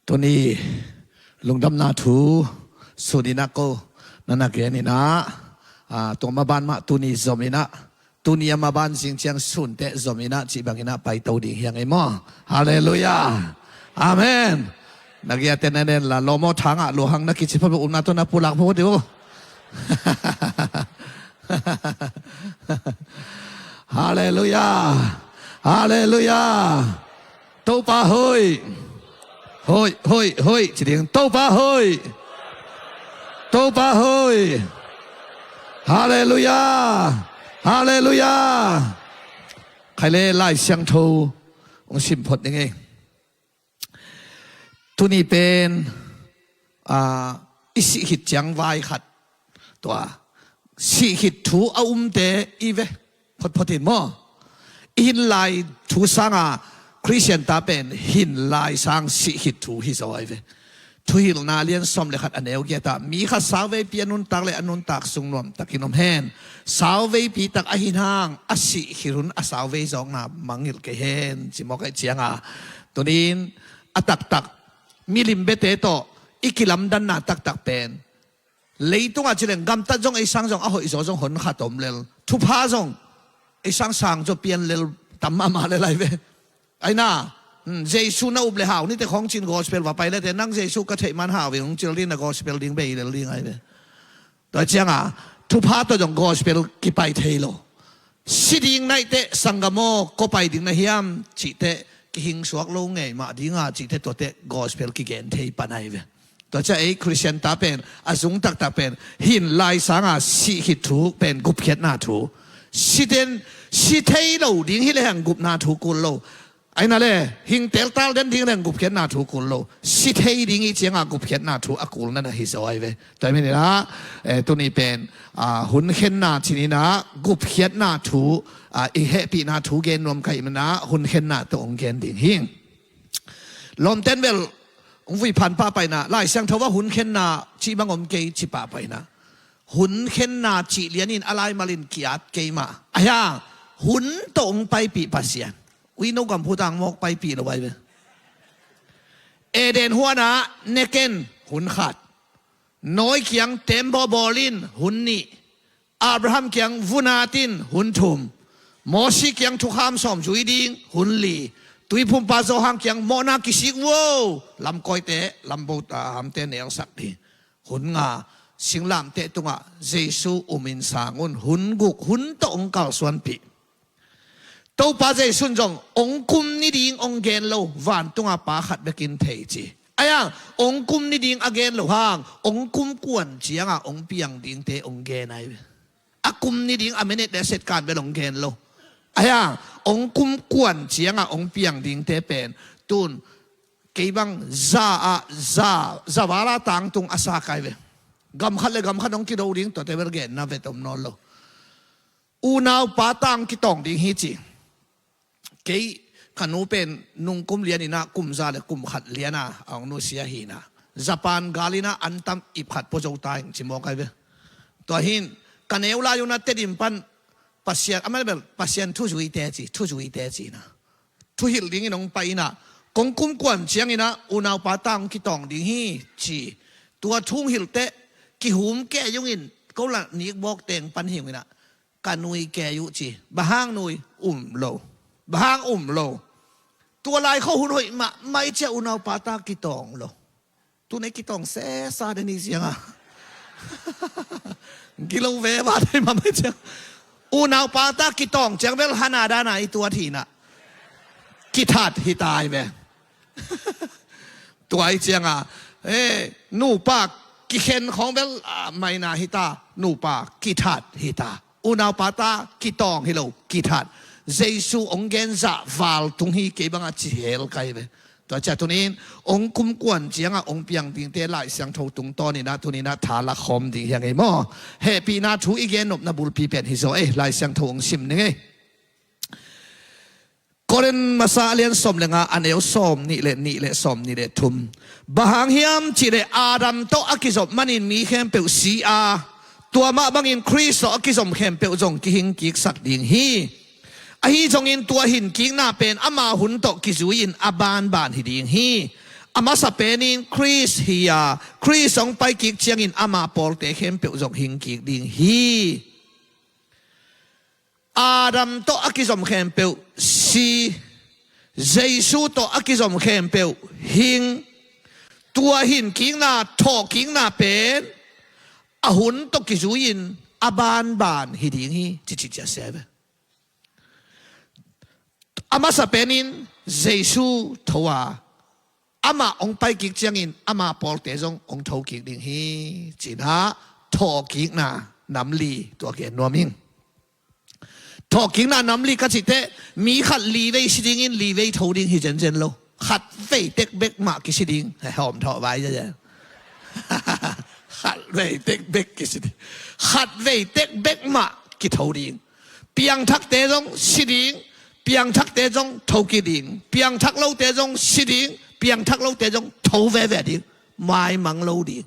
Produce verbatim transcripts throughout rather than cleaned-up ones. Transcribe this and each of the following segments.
Tuni lungdamna thu sun inah ko na na gen inah, tua maban mah tuni zom inah, tuni a maban zing ciang sun teh zom inah cih bang inah paito ding hi hang ei maw. Halleluiah. Amen. Na giate na nen la lawmaw thangah luahang na kici phot umna tawh na pulak phot uh. Halleluiah. Halleluiah. Topa hoih. Hoih, hoih, hoih. Ci ding. Topa hoih. Topa hoih. Halleluiah. Halleluiah. Khai le Lai Siangtho hong sim phot ning ei. Tuni pen i sih khit ciang vai khat tua sih khit thu a umte i ve photphot in maw. I hin lai thu sanga Khristian ta pen hin lai sang sih khit thu hi zaw ai ve. Thuhilhna lian sawm le khat a neu giatah mi khat sauveipi a nuntak le a nuntak sung nuamtakin om hen. Sauveipi tak a hin hang a sih khit hun a sauvei zawkna mangngilh kei hen ci mawk aih cianga tunin a taktak milim bete tawh i kilamdanna taktak pen leitungah cileng gamtat zong ei sang zong a hoihzaw zong hon khat om lel thupha zong ei sang sang zaw pian lel tam mahmah lel ai ve. Aina Jesu na up le hau nite khawng cin gospel va pai lete nang Jesu ka theih man hau in hong cil ding na gospel ding bei lel ding ai ve. Tua cianga thupha tawh zong gospel kipai thei lo. Si ding naih teh sanggam aw ko pai ding na hiam cih teh kihing suak lo ngei mah dinga cih teh tua teh gospel kigen thei pan ai ve. Tua ciah ei Khristian ta pen a zung taktak pen hin lai sanga sih khit thu pen gupkhiatna thu. Si ten si thei lo ding hi lehang gupna thu kul lo. Aina le hing teltal den ding lehang gupkhiatna thu kul lo. Si thei ding i cianga gupkhiatna thu a kul nana hi zaw ai ve. Tua hi meninah tuni pen hunkhenna cininah gupkhiatna thu i hehpihna thu gen nuam ka hih manah hunkhenna tawh hong gen ding hi. Lawmten bel hong vui phan pahpaina Lai Siangtho ah hunkhenna cih bang om kei ci pahpaina. Hunkhenna cih lianin a laimalin ki-at kei mah ahi hang hun tawh hong paipih Pasian. Uino gam phutang mawk paipih lo ai ve. Eden huanah neken hun khat. Nawi kiang tembaw bawlin hun nih. Abraham kiang vun atin hun thum. Mosi kiang thukham sawm zui ding hun li. Tuiphumpa Johan kiang mawhna kisik vuo. Lamkawite lambo hamte nelsak ding hun nga. Singlamteh tungah Jesu umin sangun hun guk hun tawh hong kalsuanpih. Topa Jesu in zong hong kum ni ding hong gen lo vantunga pa khat bekin thei ci. Ahi hang hong kum ni ding a gen lo hang hong kum kuan cianga hong piang dingte hong gen ai ve. A kum ni ding a minute le a second bel hong gen lo. Ahi hang hong kum kuan cianga hong piang dingte pen tun kei bang za ah za za vala tangtung a sa kai ve. Gam khat le gam khat hong kido ding tuate bel genna vet om nawn lo. Unaupa tang kitawng ding hi ci. Kei ka nu pen nungkum lianinah kum za le kum khat liana a hong nusia hinah Japan galinah antam ip khat pua zo ta ing ci mawk ai ve. Tua hin ka neu lai unah Tedim pan Pasian a mel bel Pasian thuzuite ci thuzuite cinah thuhilh dingin hong pai inah kong kum kuan cianginah unaupa tang kitawng ding hi ci. Tua thu hong hilh teh kihum kei ungin ko la nikbawk teng pan hi unginah ka nui kei uh ci. Bang hang nui um lo. Bang hang um lo. Tua lai kho hun hoih mahmah i ciah unaupa ta kitawng lo. Tun ei kitawng sesa den i cianga gilo ve va thei mahmah i ciang unaupa ta kitawng ciang bel hana dana i tuat hinah kithat hi tai ve. Tua i cianga nupa kikhen khawng bel maina hita nupa kithat hita. Unaupa ta kitawng hi lo kithat. Jesu hong gen zah val tung hi kei banga ci hel kai ve. Tua cia tunin hong kum kuan cianga hong piang dingte Lai Siangtho tungtawninah tuninah tha lakhawm ding hi a ngei maw? Hehpihna thu i gen nopna bulpi pen hi zaw ei Lai Siangtho hong sim ning ei. Korin masa a lian sawm le nga a neu sawm nih le nih le sawm nih le thum. Bang hang hiam cihleh Adam tawh a kizop manin mi khempeuh si a tua mah bangin Khrist tawh a kizom khempeuh zong kihing kiksak ding hi. Ahi zongin tua hin kikna pen ama hun tawh kizui-in a banban hi ding hi. A masa penin Khrist hi a, Khrist hong pai kik ciangin ama pawlte khempeuh zong hing kik ding hi. Adam tawh a kizom khempeuh si, Jesu tawh a kizom khempeuh hing. Tua hin kikna, thawhkikna pen a hun tawh kizui-in a banban hi ding hi, cici cia se ve. A masa penin Jesu tho a, amah hong pai kik ciangin ama pawlte zong hong tho kik ding hi, ci-in ah thawhkikna nam li tua gen nuam ing. Thawhkikna nam li ka cih teh, mi khat li vei si dingin li vei tho ding hi zenzen lo. Khat vei tek bek mah kisi ding. Hawm thawh vai zenzen. Khat vei tek bek kisi ding. Khat vei tek bek mah kitho ding. Piangthakte zong si ding, piangthakte zong tho kik ding. Piangthak lote zong si ding, piangthak lote zong tho veve ding. Maimang lo ding.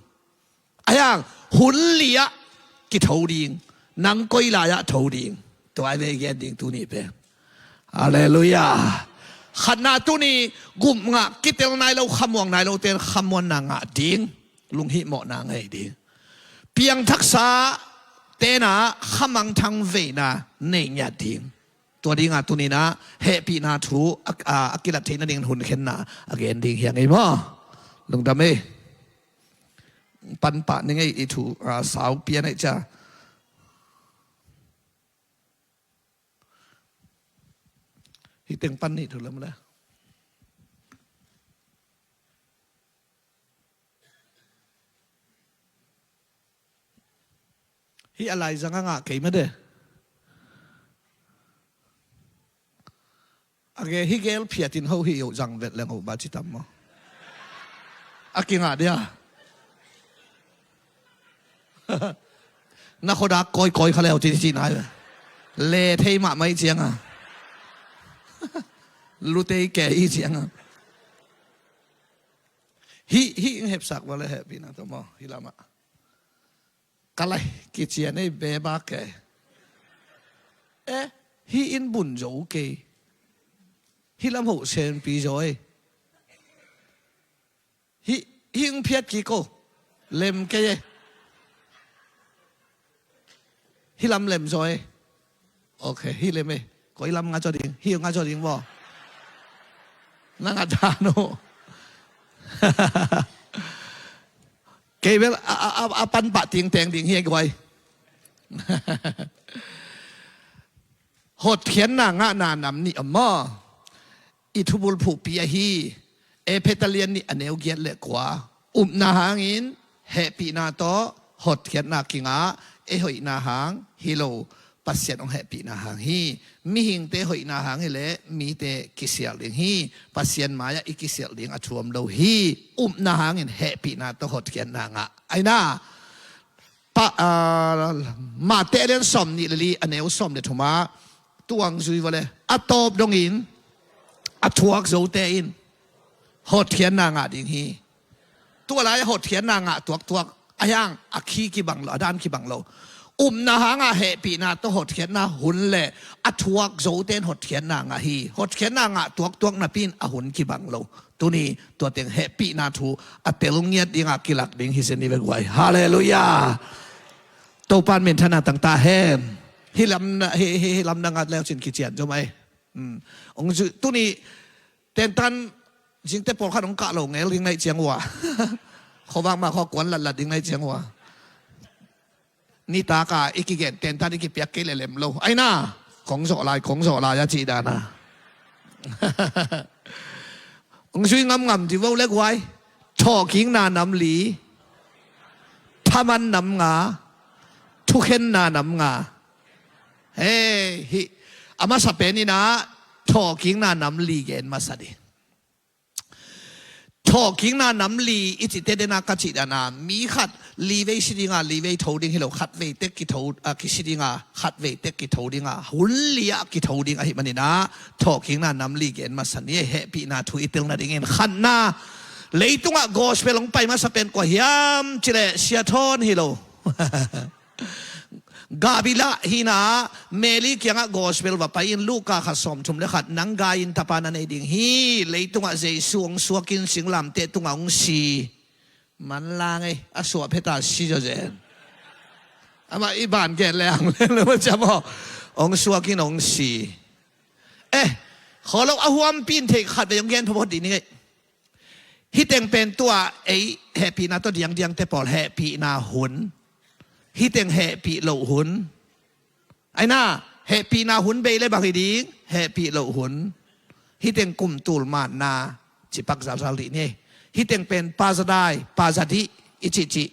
Ahi hang hun li-ah kitho ding, nang koi lai-ah tho ding. Tua hi ve i gen ding tuni pen. Halleluiah. Khatna, tuni gupna kitel nai lo, khamuang nai lote in khamuanna ngah ding, lunghihmawhna ngei ding. Piangthaksa tenah khamangthang veina nei ngiat ding. Tua dingah tuni-in ah hehpihna thu a, a, a kilat theih nadingin hun khenna a gen ding hi ing ei maw. Lungdam ei. Pan pah ning ei, i thu, a, sau pia ning ei cia. Hih teng pan ning ei, thu lam le. Hih a lai zang a ngah kei mah de. A ge, hih gel phiatin ho hih uh zang vet leng uh ba ci tam maw? A kingah dia. Na khuadak kawikawi kha leu ci ci nai ve. Le thei mahmah i cianga. Lutei ke i cianga. Hih, hih ing hepsak va le hehpihna tawh maw, hih lamah. Ka lai kician ei, beba kei. Eh, hih in bun zo kei. Hih lam hoh senpi zo ei. Hih, hih in phiat kik o. Lem kei ei. Hih lam lem zo ei. Ok, hih lem ei. Koi lam nga zo ding, hih nga zo ding bo. Na nga dan o. Kei bel a, a, a, a pan pah ting teng ding hi a guai. Hotkhiatna ngahna nam nih om maw? I thubulphuhpi ahi Efesa lian nih a neu giat le kua. Upna hangin hehpihna tawh hotkhiatna kingah, ei hoihna hang hi lo, Pasian hong hehpihna hang hi. Mihingte hoihna hang hileh mite kisialh ding hi. Pasian mai-ah i kisialh ding a thuam lo hi. Upna hangin hehpihna tawh hotkhiatna ngah. Aina pa, ah, Mate lian sawm nih le li a neu sawm le thum ah tuang zui vua le, a tawp dongin a thuak zote in hotkhiatna ngah ding hi. Tua lai-ah hotkhiatna ngah tuaktuak, a hiang a khi kibang lo, a dan kibang lo. Upna hanga hehpihna tawh hotkhiatna hun le a thuak zote in hotkhiatna ngah hi. Hotkhiatna ngah tuaktuak napi-in a hun kibang lo. Tuni tua teng hehpihna thu a tel ngiat dinga kilak ding hi zen ni ve guai. Halleluiah. Topa'n minthanna tang ta hen. Hih lam na, hih, hih, hih lam na ngat leu cin kician zom ai. Hmm. Ong zu, tuni tentan zingte pawlkhat ong kah lo ngel ding nai ciang ua. Khuavak mah khua kuan latlat ding nai ciang ua. Nitaka i kigen tentan i kipiak kei le lem lo. Aina, kong zawh lai, kong zawh lai a cih dana. Ong zui ngamngam di vo le guai. Thawhkikna nam li. Thaman nam nga. Thukhenna nam nga. Hei, hih a masa pen inah thawhkikna nam li gen masa di. Thawhkikna nam li i cih teh dena ka cih dana, mi khat li vei si dinga li vei tho ding hi lo, khat vei tek kitho, a, kisi dinga khat vei tek kitho dinga, hun li-ah kitho ding ahih maninah thawhkikna nam li gen masa ni. Hehpihna thu i tel nadingin khatna, leitungah gospel hong pai masa pen kua hiam cileh Sia Thawn hi lo. Gabriel hi-in ah Mary kiangah gospel va pai-in, Luka khat sawmthum le khat, nang gai-in tapa na nei ding hi, leitungah Jesu hong suakin singlamteh tungah hong si. Manlang ei, a suah pheta si zawzen. Amah i ban gen le hang le lo ciam aw. Hong suakin hong si. Eh, kholo a huampin thei khat vei hong gen phawt dih ni ngei. Hih teng pen tua ei hehpihna tawh diangdiangte pawl hehpihna hun. Hih teng hehpih loh hun. Aina, hehpihna hun bei le bang hi ding, hehpih loh hun. Hih teng kum tul manna cipak zalzal dih ni. Hih teng pen Pa Zadai, Pa Zadih i cihcih.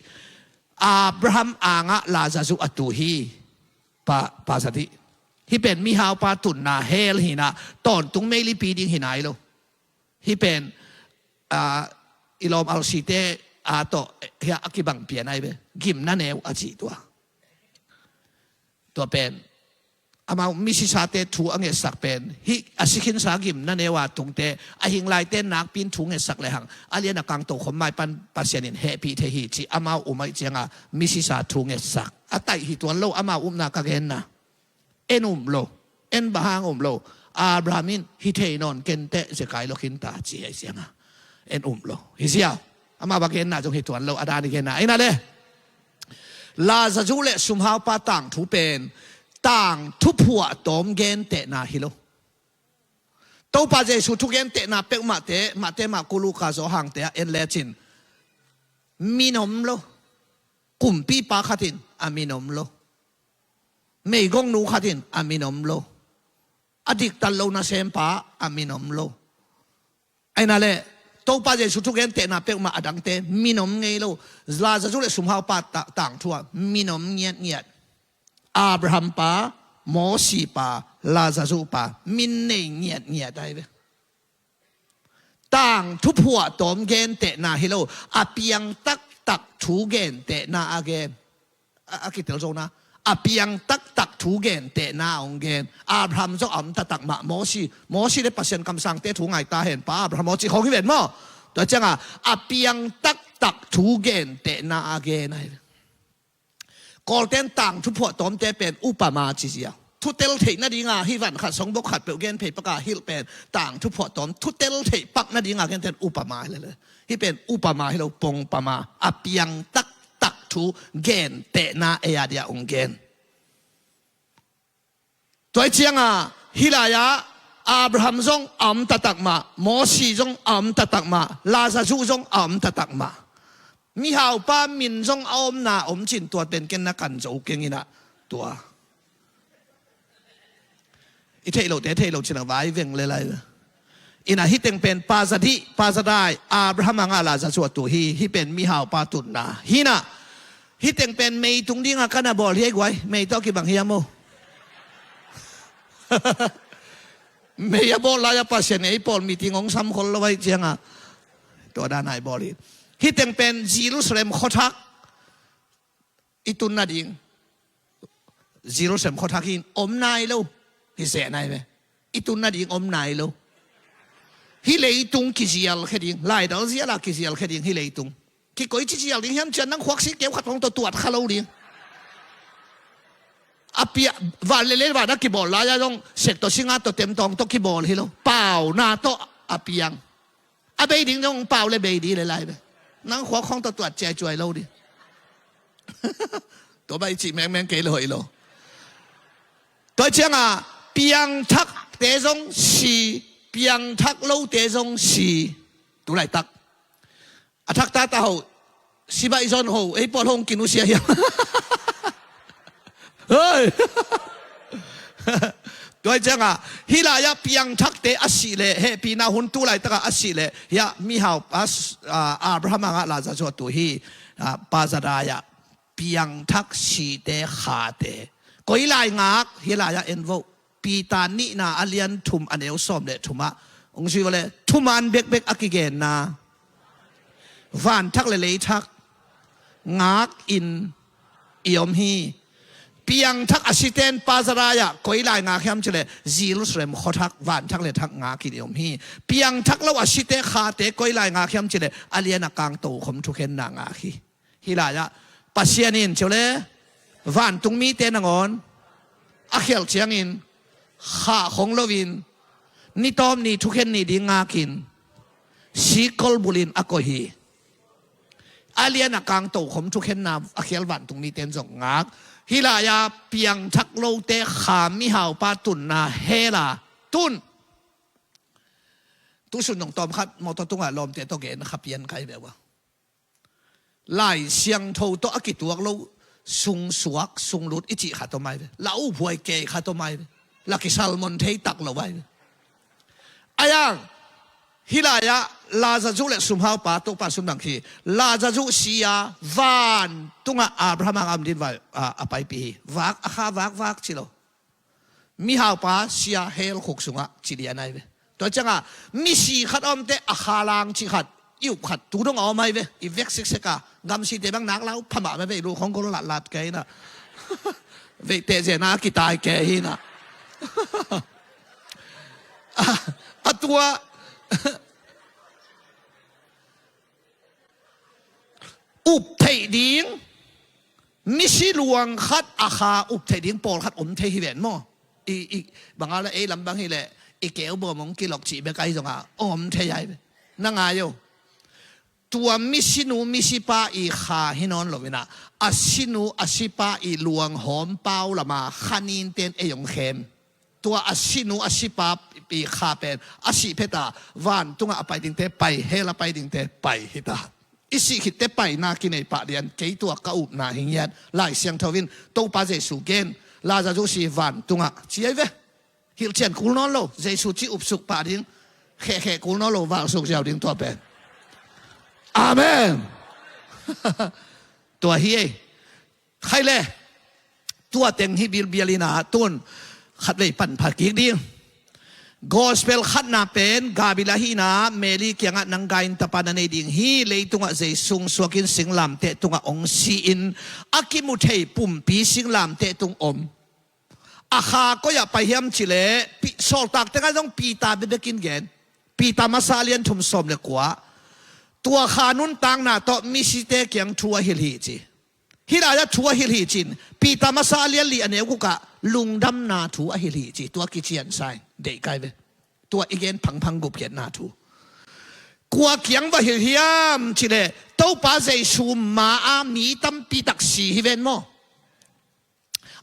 Abraham angah Lazarus a tu hi. Pa, Pa Zadih. Hih pen mihaupa tunna hell hi-in ah, tawntung meilipi ding hi nai lo. Hih pen, ah, i lawm alsite a tawh hiah a kibang pian ai ve. Gimna neu a cih tua. Tua pen amau misisate thu a ngetsak pen hih a si khinsa gimna neu a tungte, a hinglaite nakpi-in thu ngetsak le hang, a lian a kang tokhom maipan Pasian in hehpih thei hi ci amau um ahih cianga misisa thu ngetsak. A taih hi tuan lo amau upna ka genna. En um lo. En bang hang um lo. Abraham in hi thei nawn kenteh zekai lo khinta ci ahih cianga en um lo. Hi ziau. Amah va genna zong hi tuan lo, a dan i genna. Aina le, Lazarus le sumhaupa tangthu pen tangthu phuahtawm gentehna hi lo. Topa Jesu thugentehna peuhmahte, Mate, Marku, Luka, Johan te ah en lecin, min om lo. Kumpipa khat in a min om lo. Meigongnu khat in a min om lo. A diktat lo nasempa a min om lo. Aina le, Topa Jesu thugentehna peuhmah a dangte min om ngei lo. Lazarus le sumhaupa ta-, tangthu ah min om ngiatngiat. Abraham pa, Mosi pa, Lazarus pa, min nei ngiatngiat ai ve. Tangthu phuahtawm gentehna hi lo, a piang taktak thu gentehna a gen. A, a kitel zona. A piang taktak thu gentehna a hong gen. Abraham zong a om taktak mah, Mosi, Mosi le Pasian kamsangte thu ngai ta hen, Pa Abraham aw ci khawng hi ven maw. Tua cianga a piang taktak thu gentehna a gen ahi. Kawlten tangthu phuahtawmte pen upama ci zia. Thutel theih nadinga hih van khat songbok khat peuh gen phei paka hilh pen tangthu phuahtawm thutel theih pak nadinga genten upama hi lele. Hih pen upama hi lo, pongpama, a piang taktak thu gentehna ei a dia hong gen. Tua hi cianga hih lai-ah Abraham zong a om taktak mah, Mosi zong a om taktak mah, Lazarus zong a om taktak mah. Mihaupa min zong a omna om cin tua pen ken na kan zo keng inah tua. I theih lote theih lo cin a vai veng le lai. Inah hih teng pen Pa Zadai, Pa Zadai, Abraham a ngah Lazarus a tu hi, hih pen mihaupa tunna. Hinah, hih teng pen mei tung dinga ka na bawl hi ei guai, mei tawh kibang hiam aw. Mei a bawl lai-a Pasian ei pawl meeting hong sam khol lo ahih cianga. Tua dan a i bawl hi. Hih teng pen Jerusalem khuathak i tun nading. Jerusalem khuathak hi in om nai lo. Hi seh nai ve. I tun nading om nai lo. Hih leitung kizial khe ding. Laidal zial a kizial khe ding hih leitung. Kikoi ci zial ding hiam cian nang khuak si keu khat hong tawh tuat kha lo ding. A piah van le le van a kibawl lai-a zong sek tawh singa tawh temtawng tawh kibawl hi lo. Pauna tawh a piang. A bei ding zong pau le bei ding le lai ve. Nang khuak khawng tawh tuat ciaicuai lo ding. Tua bai cih mengmeng kei lo hoih lo. Tua cianga piangthakte zong si, piangthak lote zong si. Tu laitak a thak tata ho, sibaih zon ho, ei pawl hong kinusia hiam? Hei. Tua cianga hih lai-ah piangthakte a sih leh hehpihna hun tu laitaka a sih leh hiah mihau a, a, Abraham a ngah Lazarus a tu hi. A, Pa Zadai-ah piangthak site khate koi lai ngak hih lai-ah en voh. Peter nihna a lian thum a neu sawm le thumah hong zui vawleh thuman bekbek a kigenna. Vanthak le leithak ngakin i om hi. Piangthak a siten Pa Zadai-ah koi lai ngak hiam cileh Jerusalem khuathak vanthak le thak ngakin i om hi. Piangthak lo a site khate koi lai ngak hiam cileh a lian a kang tokhom thukhenna ngak hi. Hih lai-ah Pasian in cio le Vantung mite nangawn a khialh ciangin khah khong loin, ni tawp ni thukhen ni ding ngakin, sikol bulin a koih hi. A lian a kang tokhom thukhenna a khial vantung mite in zong ngak. Hih lai-a piangthak lote kha mihaupa tunna hell ah tun. Tusun zong tawmkhat mawtaw tungah lawmte tawh gen kha pian kai ve ua. Lai Siangtho tawh a kituak lo sungsuak sunglut i cih khat om ai ve. La uphuai kei khat om ai ve. La kisalmon thei tak lo ai ve. Ayang, hih lai-ah Lazarus le sumhaupa Topa sum dang khi, Lazarus si a vantungah Abraham ang am din vai a, a paipih hi. Vak, a kha vak vak ci lo. Mihaupa si a hell khuk sungah ci lian ai ve. Tua ciangah misi khat a omte a kha lang cih khat, i up khat tu dong a om ai ve. I vek siksek a, gamsite bang nak lau phamah mai ve, i lu khong gol latlat kei inah. Veih teh zena a kitai kei hi inah. A, a tua up theih ding, misi luang khat a kha up theih ding pawlkhat om thei hi ven maw? I, i, bang a la ei lam bang hileh i keu bawm hong kilok cih bek ahi zongah om thei ai ve. Na ngai o. Tua misinu misipa i kha hi nawn lo inah, a sinu a sipa i luanghawm pau lama kha ninte in ei hong khem. Tua a sinu a sipa i kha pen a sih phet a vantungah a pai dingte pai, hell a pai dingte pai hi ta. I sih khitte paina kinei pah lian, kei tua ka upna hi ngiat. Lai Siangtho in Topa Jesu gen, Lazarus si vantungah ci ai ve. Hilhcian kul nawn lo, Jesu ci upsuk pah ding, khehkheh kul nawn lo, valsuk ziau ding tua pen. Amen. Tua hi ei. Khai le, tua teng hi bilbial inah tun khatvei pan pha kik ding. Gospel khatna pen Gabriel a hihna, Mary kiangah nang gai in tapa na nei ding hi, leitungah Jesu hong suakin singlamteh tungah hong si-in a kimu thei pumpi singlamteh tung om. A kha koi-ah pai hiam cileh, pi-, Sawltak tengah zong Peter bebekin gen. Peter masa a lian thum sawm le kua. Tua kha nuntakna tawh misite kiang thu a hilh hi ci. Hih lai-ah thu a hilh hi cin, Peter masa a lian li a neu gukah lungdamna thu a hilh hi ci. Tua kician sai, deih kai ve. Tua i gen phangphang gupkhiatna thu. Kua kiang va hilh hiam cileh, Topa Jesu ma-a mi tampi tak si hi ven maw?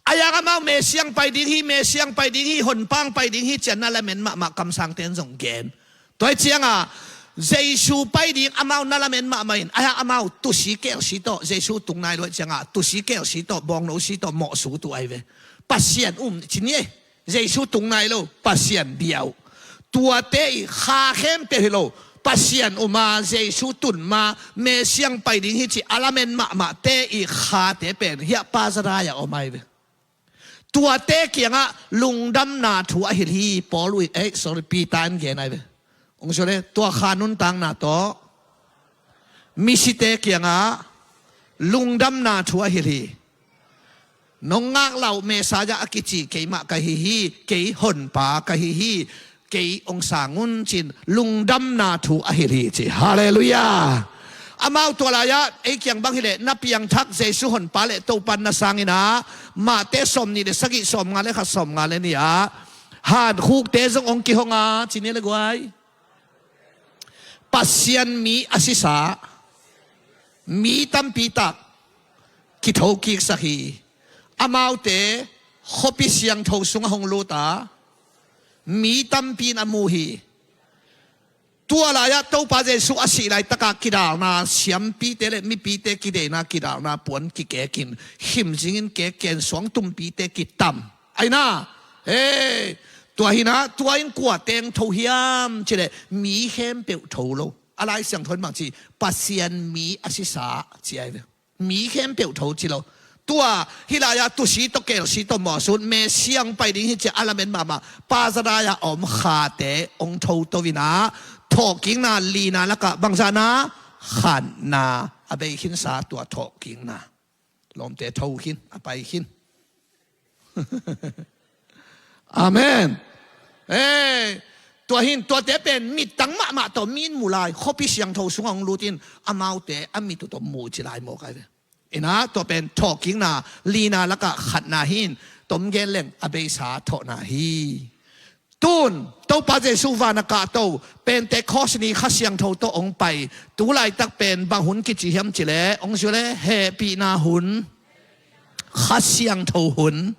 Ayang amau Messiah pai ding hi, Messiah pai ding hi, honpa pai ding hi cian na lamen mahmah kamsangte in zong gen. Tua hi ciangah Jesu pai ding amau na lamen mahmah in, ayang amau tusi kelsi tawh, Jesu tung nai lo hi ciangah tusi kelsi tawh, bawngno si tawh mawhsu tu ai ve. Pasian um ci ni e. Jesu tung nai lo, Pasian biau. Tuate i kha khempeuh hi lo, Pasian um a, Jesu tun ma, Messiah pai ding hi ci a lamen mahmahte i khate pen hiah pa zadai-ah om ai ve. Tuate kiangah lungdamna thu a hilh hi, Paul uh, eh, sorry, Peter in gen ai ve. Ong sole, tua kha nuntakna tawh misite kiangah lungdamna thu a hilh hi. Nong ngaklah uh Messiah a kici keimah ka hi hi, kei honpa ka hi hi, kei ong sang un cin lungdamna thu a hilh hi ci. Halleluiah. Amau tua lai-ah ei kiang bang hileh na piangthak Jesu honpa le Topa na sang inah, Mate sawm nih le sagih, sawm nga le khat, sawm nga le nih ah, hankhukte zong ong kihong a ci ni le guai. Pasian mi a sisa mi tampi tak kithokiksak hi. Amaute khuapi siangtho sungah hong lut a, mi tampi in a mu hi. Tua lai-ah Topa Jesu a sih laitakah kidalna, siampite le mipite kideina kidalna puan kikekin, khimzingin kekken suangtumpite kitam. Aina, hei, tua hina, tua in kua teng tho hiam cileh mi khempeuh tho lo. A Lai Siangtho in bang ci, Pasian mi a sisa ci ai ve. Mi khempeuh tho ci lo. Tua hih lai-ah tusi tawh kelsi tawh mawhsun, Messiah pai ding hi ci a lamen mahmah, pa zadai-ah a om khate ong tho to inah, thawhkikna lina lakah bangzahna, khanna, a bei khinsa tua thawhkikna. Lawmte tho khin, a pai khin. Amen. Eh, tua hin, tuate pen mittang mahmah tawh mi in mu lai, khuapi siangtho sungah hong lut in, amaute a mit uh tawh mu ci lai mawk ai ve. Inah tua pen thawhkikna lina lakah khatna hi in, tom gen leng a beisa thawhna hi. Tun Topa Jesu van a kahto Pentecost ni Kha Siangtho tawh hong pai. Tu laitak pen bang hun kici hiam cileh, hong zui leh hehpihna hun, Kha Siangtho hun.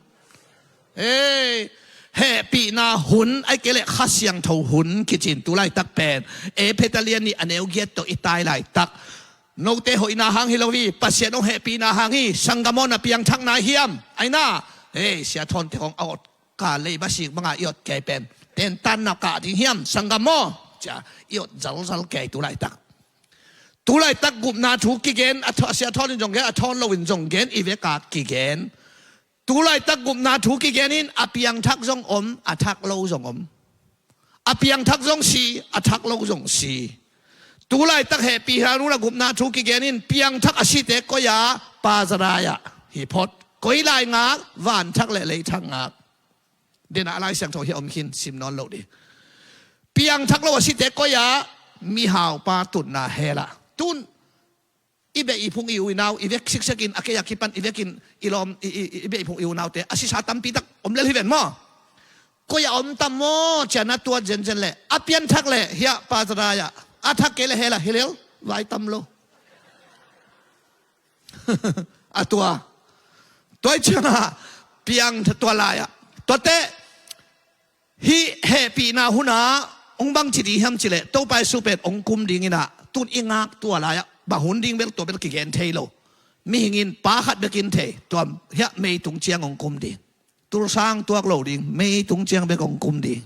Ei, hehpihna hun, ahih kei leh Kha Siangtho hun kici in tu laitak pen. Efesa lian nih a neu giat tawh i tai laitak, note hoihna hang hi lo hi, Pasian hong hehpihna hang hi. Sanggam aw, na piangthak nai hiam? Aina, ei, Sia Thawn te khong a awt ka lei basik banga i awt kei pen, tentan na kah ding hiam sanggam aw? Cia i awt zalzal kei tu laitak. Tu laitak gupna thu kigen, a thaw-, Sia Thawn in zong gen, a thawn lo in zong gen, i veka kigen. Tu laitak gupna thu kigen in, a piangthak zong om, a thak lo zong om. A piangthak zong si, a thak lo zong si. Tu laitak hehpihna hun a gupna thu kigen in, piangthak a site koi-ah? Paradise-ah hi phot. Koi lai ngak? Vanthak le leithak ngak. Denah a Lai Siangtho hi a om khin, sim nawn lo ding. Piangthak lo a site koi-ah? Mihaupa tutna hell-ah. Tun i beh i phung i u i nau, i vek siksekin, a kei a kipan i vekin i lawm, i, i, i beh i phung i u naute a sisa tampitak om lel hi ven maw? Koi-ah om tam maw? Cia na tuat zenzen leh, a piangthak leh hiah Paradise-ah, a thak kei leh hell-ah hi lel, vai tam lo. A tua, tua i ciangah piang tua lai-ah, tuate hih hehpihna hunah hong bangci ding hiam cileh, Topa Jesu pen hong kum ding inah, tun i ngak tua lai-ah bang hun ding bel tua bel kigen thei lo. Mihing in pa khat bekin thei, tua hiah meitung ciang hong kum ding. Tulsang tuak lo ding, meitung ciang bek hong kum ding.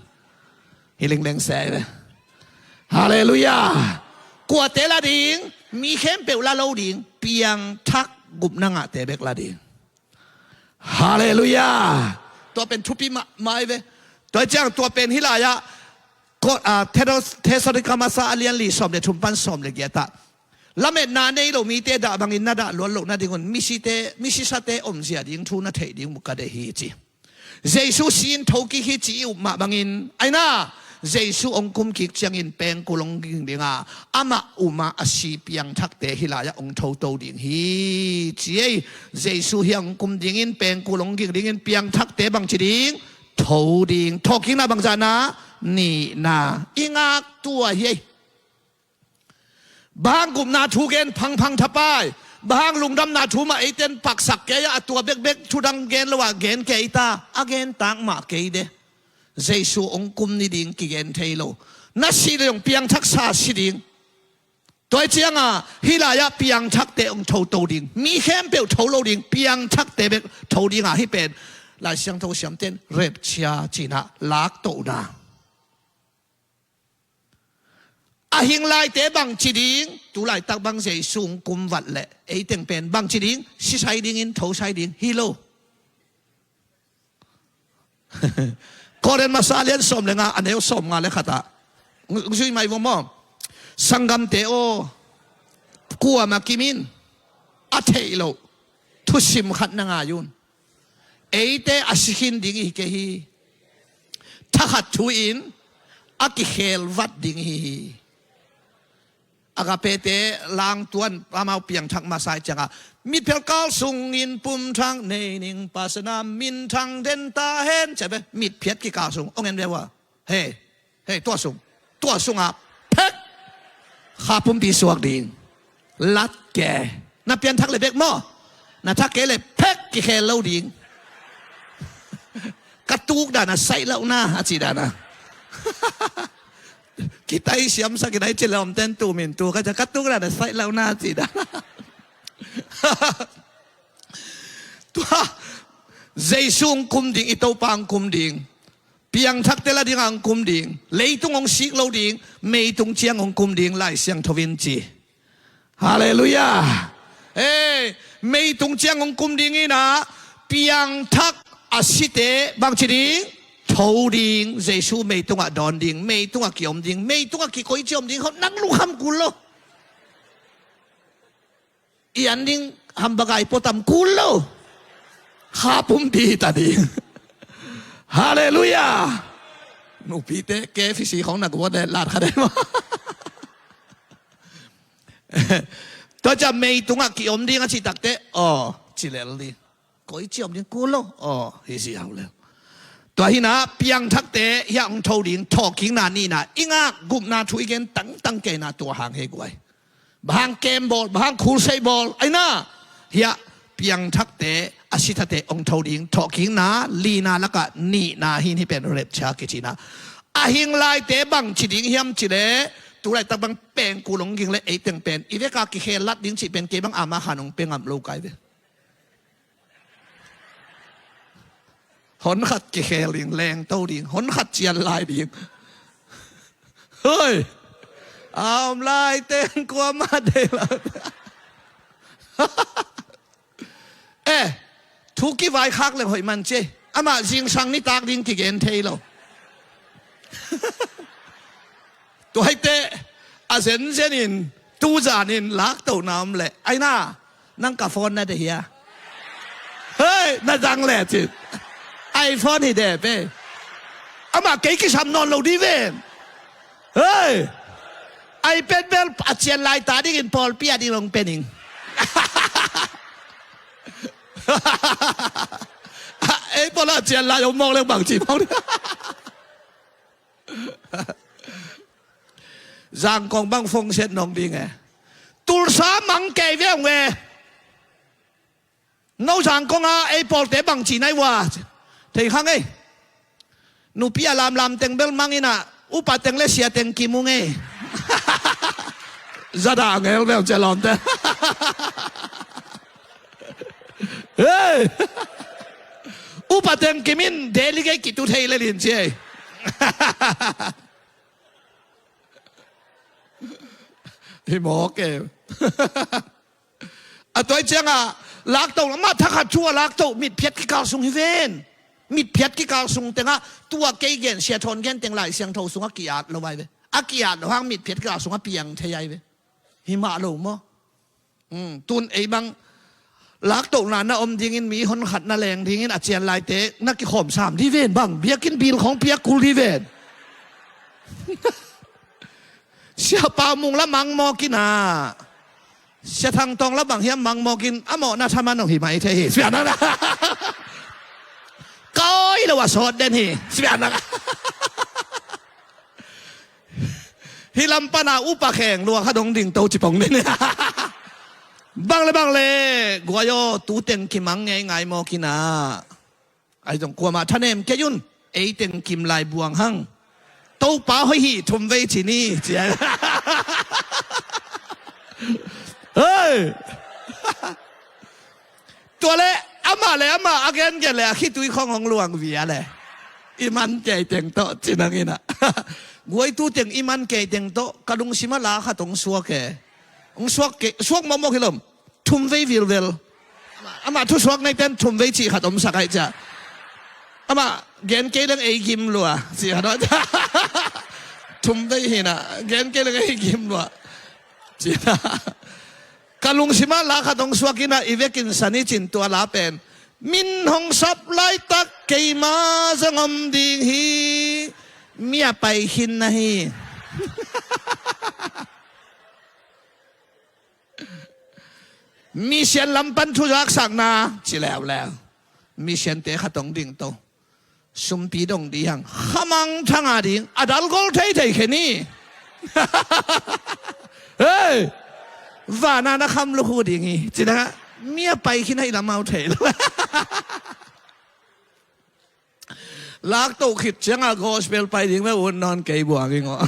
Hi lingleng se ve. Halleluiah. Kuate la ding? Mi khempeuh la lo ding. Piangthak gupna ngahte bek la ding. Halleluiah. Tua pen thupi mahmah hi ve. Tua ciang tua pen hih lai-ah, ko-, ah, Thedos-, Thessalonika Masa a lian li sawm le thum pan sawm le giat ah, lametna nei lo mite dah bangin na dah luat loh nadingun misite, misisate omzia ding thu na theih ding mu ka deih hi ci. Jesu si in thokik hi ci i up mah bangin, aina, Jesu hong kumkik ciangin pengkul hong ging dinga, amah umah a si piangthakte hih lai-ah hong thoto ding hi ci ei. Jesu hiah hong kum dingin, pengkul hong ging dingin, piangthakte bangci ding? Tho ding. Thawhkikna bangzahna? Nihna. I ngak tua hi ei. Bang hang gupna thu gen phangphang thapai? Bang hang lungdamna thu mah eiten paksak kei-ah, a tua bekbek thudang gen lo-ah gen kei ta? A gen tak mah kei de. Jesu hong kum ni ding kigen thei lo. Na sih le zong piangthaksa si ding. Tua i ciangah hih lai-ah piangthakte hong thoto ding. Mi khempeuh tho lo ding, piangthakte bek tho dingah hih pen Lai Siangtho siamten rapture cinah laktohna. A hing laite bangci ding? Tu laitak bang Jesu hong kum vat leh eiteng pen bangci ding? Sisai dingin thosai ding hi lo. Korin Masa lian sawm le nga a neu sawm nga le khatah, ng-, zui mai vo maw? Sanggamte aw, kuamah kimin a theih loh thusim khat na ngai un. Eite a si khin ding i hi kei hi. Thakhat thu-in a kikhel vat ding i hi hi. Agape-te langtuan amau piangthak masa i ciangah, mitphiat kal sungin pumthak nei ning, Pasian a min thang den ta hen, ci ve. Mitphiat kikal sung hong en ve ua. Hei, hei, tua sung, tua sungah phek, kha pumpi suak ding. Lat ke. Na piangthak le bek maw? Na thak kei le phek, kikhel lo ding. Ka tuk dan a saih lohna a cih dan a. Kitai siamsak i nai ci lawmten tu min tu ka ca, ka tuk dan a saih lohna a cih dan a. Tua Jesu hong kum ding, i Topa hong kum ding. Piangthakte la dingah hong kum ding. Leitung hong sik lo ding. Meitung ciang hong kum ding, Lai Siangtho in ci. Halleluiah. Ei, meitung ciang hong kum ding inah, piangthak a site bangci ding? Tho ding. Jesu meitungah dawn ding, meitungah kiom ding, meitungah kikoici om ding, hau nang lungkham kul lo. I an ding hamburger i puatam kul lo. Kha pumpi ta ding. Halleluiah. Nupite K F C khong na guat le lat kha dei maw? Tua ciang mei tungah ki-om ding a cih takteh, aw, ci lel ding. Koi ci om ding kul lo. Aw, hi si hau lel. Tua hinah piangthakte hiah hong tho ding, thawhkikna nihna, i ngak gupna thu i gen tangtang kei na tua hang hei guai. Bang hang kem bawl, bang hang khulsei bawl, aina. Hiah piangthakte, a sithate hong tho ding, thawhkikna lina lakah nihna hin hi pen rapture kici na. A hing laite bang ci ding hiam cih leh, tu laitak bang pengkul hong ging leh ei teng pen i veka kikhel lat ding cih pen kei bang ama khan hong pia ngam lo kai ve. Hon khat kikhel ding, lengto ding, hon khat cian lai ding. Hoi! A om lai teng kuamah deih lo. Eh, thu kivaikhak leng hoih man ci. Amah zingsang nitak ding kigen thei lo. Tuaite a zenzenin tuzanin laktohna om leh, aina, nang ka phone na de hia? Hei, na zang leh cin. iPhone hi de pe. Amah kei kisam nawn lo di ven. Hei, iPad bel a cian lai ta dingin pawlpi a ding long pening. Ei pawl a cian lai om mawk leng bang ci mawk ding. Zangkong bang phone set nong ding e. Tulsa mang kei ve ong ve. No Zangkong a ei pawlte bang ci nai ua. Thei khang ei. Nupi a lamlam teng bel mang inah upa teng le sia teng kimu ngei. Zada ngel ve ong cia lawmte. Hei. Upa teng kimin delegate kitu thei le lin ci ei. Hi mawk e. A tuai ciangah laktoh, amah thakhat thu a laktoh mitphiat kikal sung hi ven. Mitphiat kikal sung tengah tua kei gen, sia thawn gen teng Lai Siangtho sungah ki-at lo ai ve. A ki-at lo hang mitphiat kikal sungah piang thei ai ve. Hi mah lo maw? Tun ei bang laktohna na om dingin mi hon khat na leng dingin a cian laite na kikhawm sam di ven bang. Biakinn bil khong piak kul di ven. Siapa mung la mang mawk inah. Sia Thang Tawng la bang hiam mang mawk in a mawhna thaman hong hi mai thei hi. Sianak na. Koi lo a sawt den hi. Sianak. Hi lam pana upa kheng lua kha dong ding to cipong den. Bang le bang le guai aw, tu teng kimang ngei ngai mawk inah. Ai zong kuamah thanem kei un, ei teng kim lai buang hang. Topa hoih hi thum vei ci ni, ci ai. Hei! Tua le amah le amah a gengen le a khitui khong hong luang via le. I man kei teng tawh ci nang inah. Guai tu teng i man kei teng tawh ka lungsim a la khat hong suak e. Hong suak kei, suak mawkmawk hi lom. Thum vei vilvel. Amah thusuak neiten thum vei cih khat omsak ai cia. Amah gen kei leng ei gim lua cih khat om. Thum vei hinah gen kei leng ei gim lua. Cina. Ka lungsimah la khat hong suak inah i vekin sani cin tua la pen. Min hong sap laitak keima zong om ding hi. Mi a pai khin na hi. Misian lam pan thu zaksakna ci leuleu. Misiante khat hong ding to. Sumpi dong dih hang khamang thanga ding a dal gol theithei khe ni. Hei! Vana na kham lukhu ding hi. Cina mi a pai khin a hi lamau thei lo. Laktoh khit ciangah gospel pai ding ve un nawn kei buang ing aw.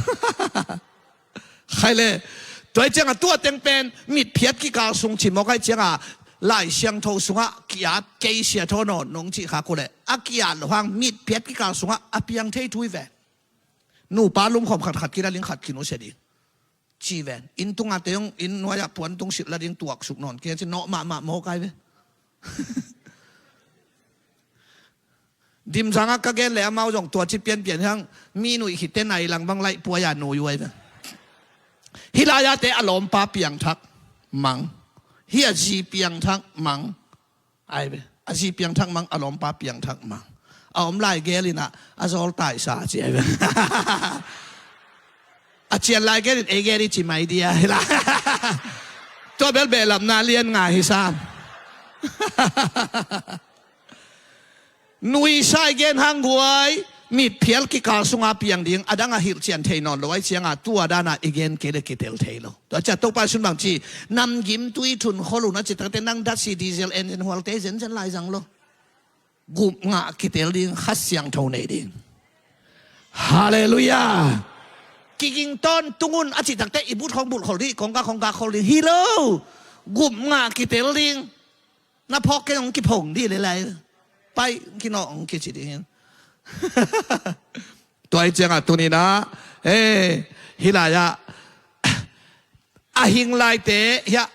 Khai le, tuai ciangah tua teng pen mitphiat kikal sung cimawk ai ciangah Lai Siangtho sungah ki-at kei sia thaw nawn nong cih khak uh leh a ki-at lo hang mitphiat kikal sungah a piang thei thu hi ve. Nupa lumkhawm khatkhat kila ling khat khin uh sia ding. Ci ven. Inn tunga te hong inn nuai-ah puan tung silh la ding tuaksuk nawn kei ci nawh mahmah mawk ai ve. Dimzangah ka gen le amau zong tua ci pianpian hiang mi nuih khit te nai lang bang laih puai-a nui uh ai ve. Hih lai-a te a lawmpa piangthak mang. Hih a zi piangthak mang. Ai ve. A zi piangthak mang, a lawmpa piangthak mang. A om lai gel inah a zawl taisa ci ai ve. A cian lai gel in ei gel i ci mai dia hi la. Tua bel behlapna lian ngai hi sam. Nuisa i gen hang guai, mitphial kikal sunga piang ding, a dang a hilhcian thei nawn lo ai cianga tua dana i gen kei le kitel thei lo. Tua cia Topa sun bang ci, namgim tui thun khol un a ci takte nang datsi diesel engine hualte zenzen lai zang lo. Gup ngah kitel ding, Kha Siangtho nei ding. Halleluiah. Kiging tawntung un a cih takte i but khong bulh khol ding, kongka kongka khol ding hi lo. Gup ngah kitel ding. Na phawk kei hong kiphong dih lelai. Pai kinawh hong kici ding. Tua hi ciangah tuninah, eh, hih lai-ah a hing laite hiah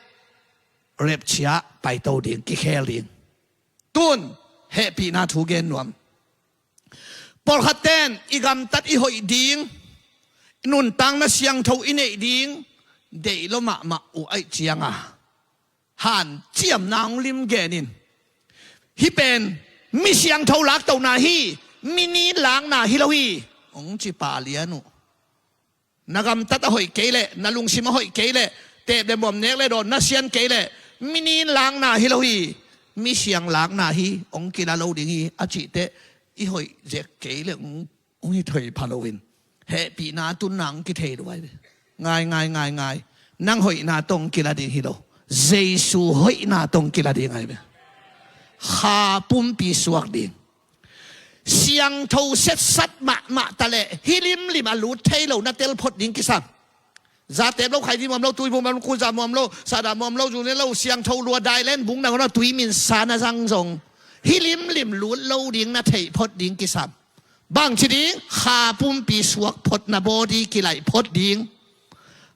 rapture paito ding, kikhel ding. Tun hehpihna thu gen nuam. Pawlkhat ten i gamtat i hoih ding, nuntakna siangtho i neih ding deih lo mahmah uh aih cianga hanciamna hong lim genin, hih pen mi siangtho laktohna hi, mi nin lakna hi lo hi, hong ci palian uh. Na gamtat a hoih kei leh, na lungsim a hoih kei leh, teep le muam, nek le dawn na sian kei leh, mi nin lakna hi lo hi, mi siang lakna hi, hong kila lo ding hi a cihteh i hoih zek kei leh hong, hong hi thei pha loin hehpihna tunna hong kithei lo ai ve. Ngai, ngai, ngai, ngai. Nang hoihna tawh hong kila ding hi lo. Jesu hoihna tawh hong kila ding ai ve. Kha pumpi suak ding. Siangtho setsat mahmah ta leh hih limlim a lut thei lo na tel phot ding kisam. Za teep lo, khaidi muam lo, tui muam lo, kuza muam lo, sada muam lo, zune lo, siangtho lua dailen bung na tui min sa na zang zong hih limlim lut lo ding na theih phot ding kisam. Bangci ding? Kha pumpi suak phot na baw ding, kilaih phot ding.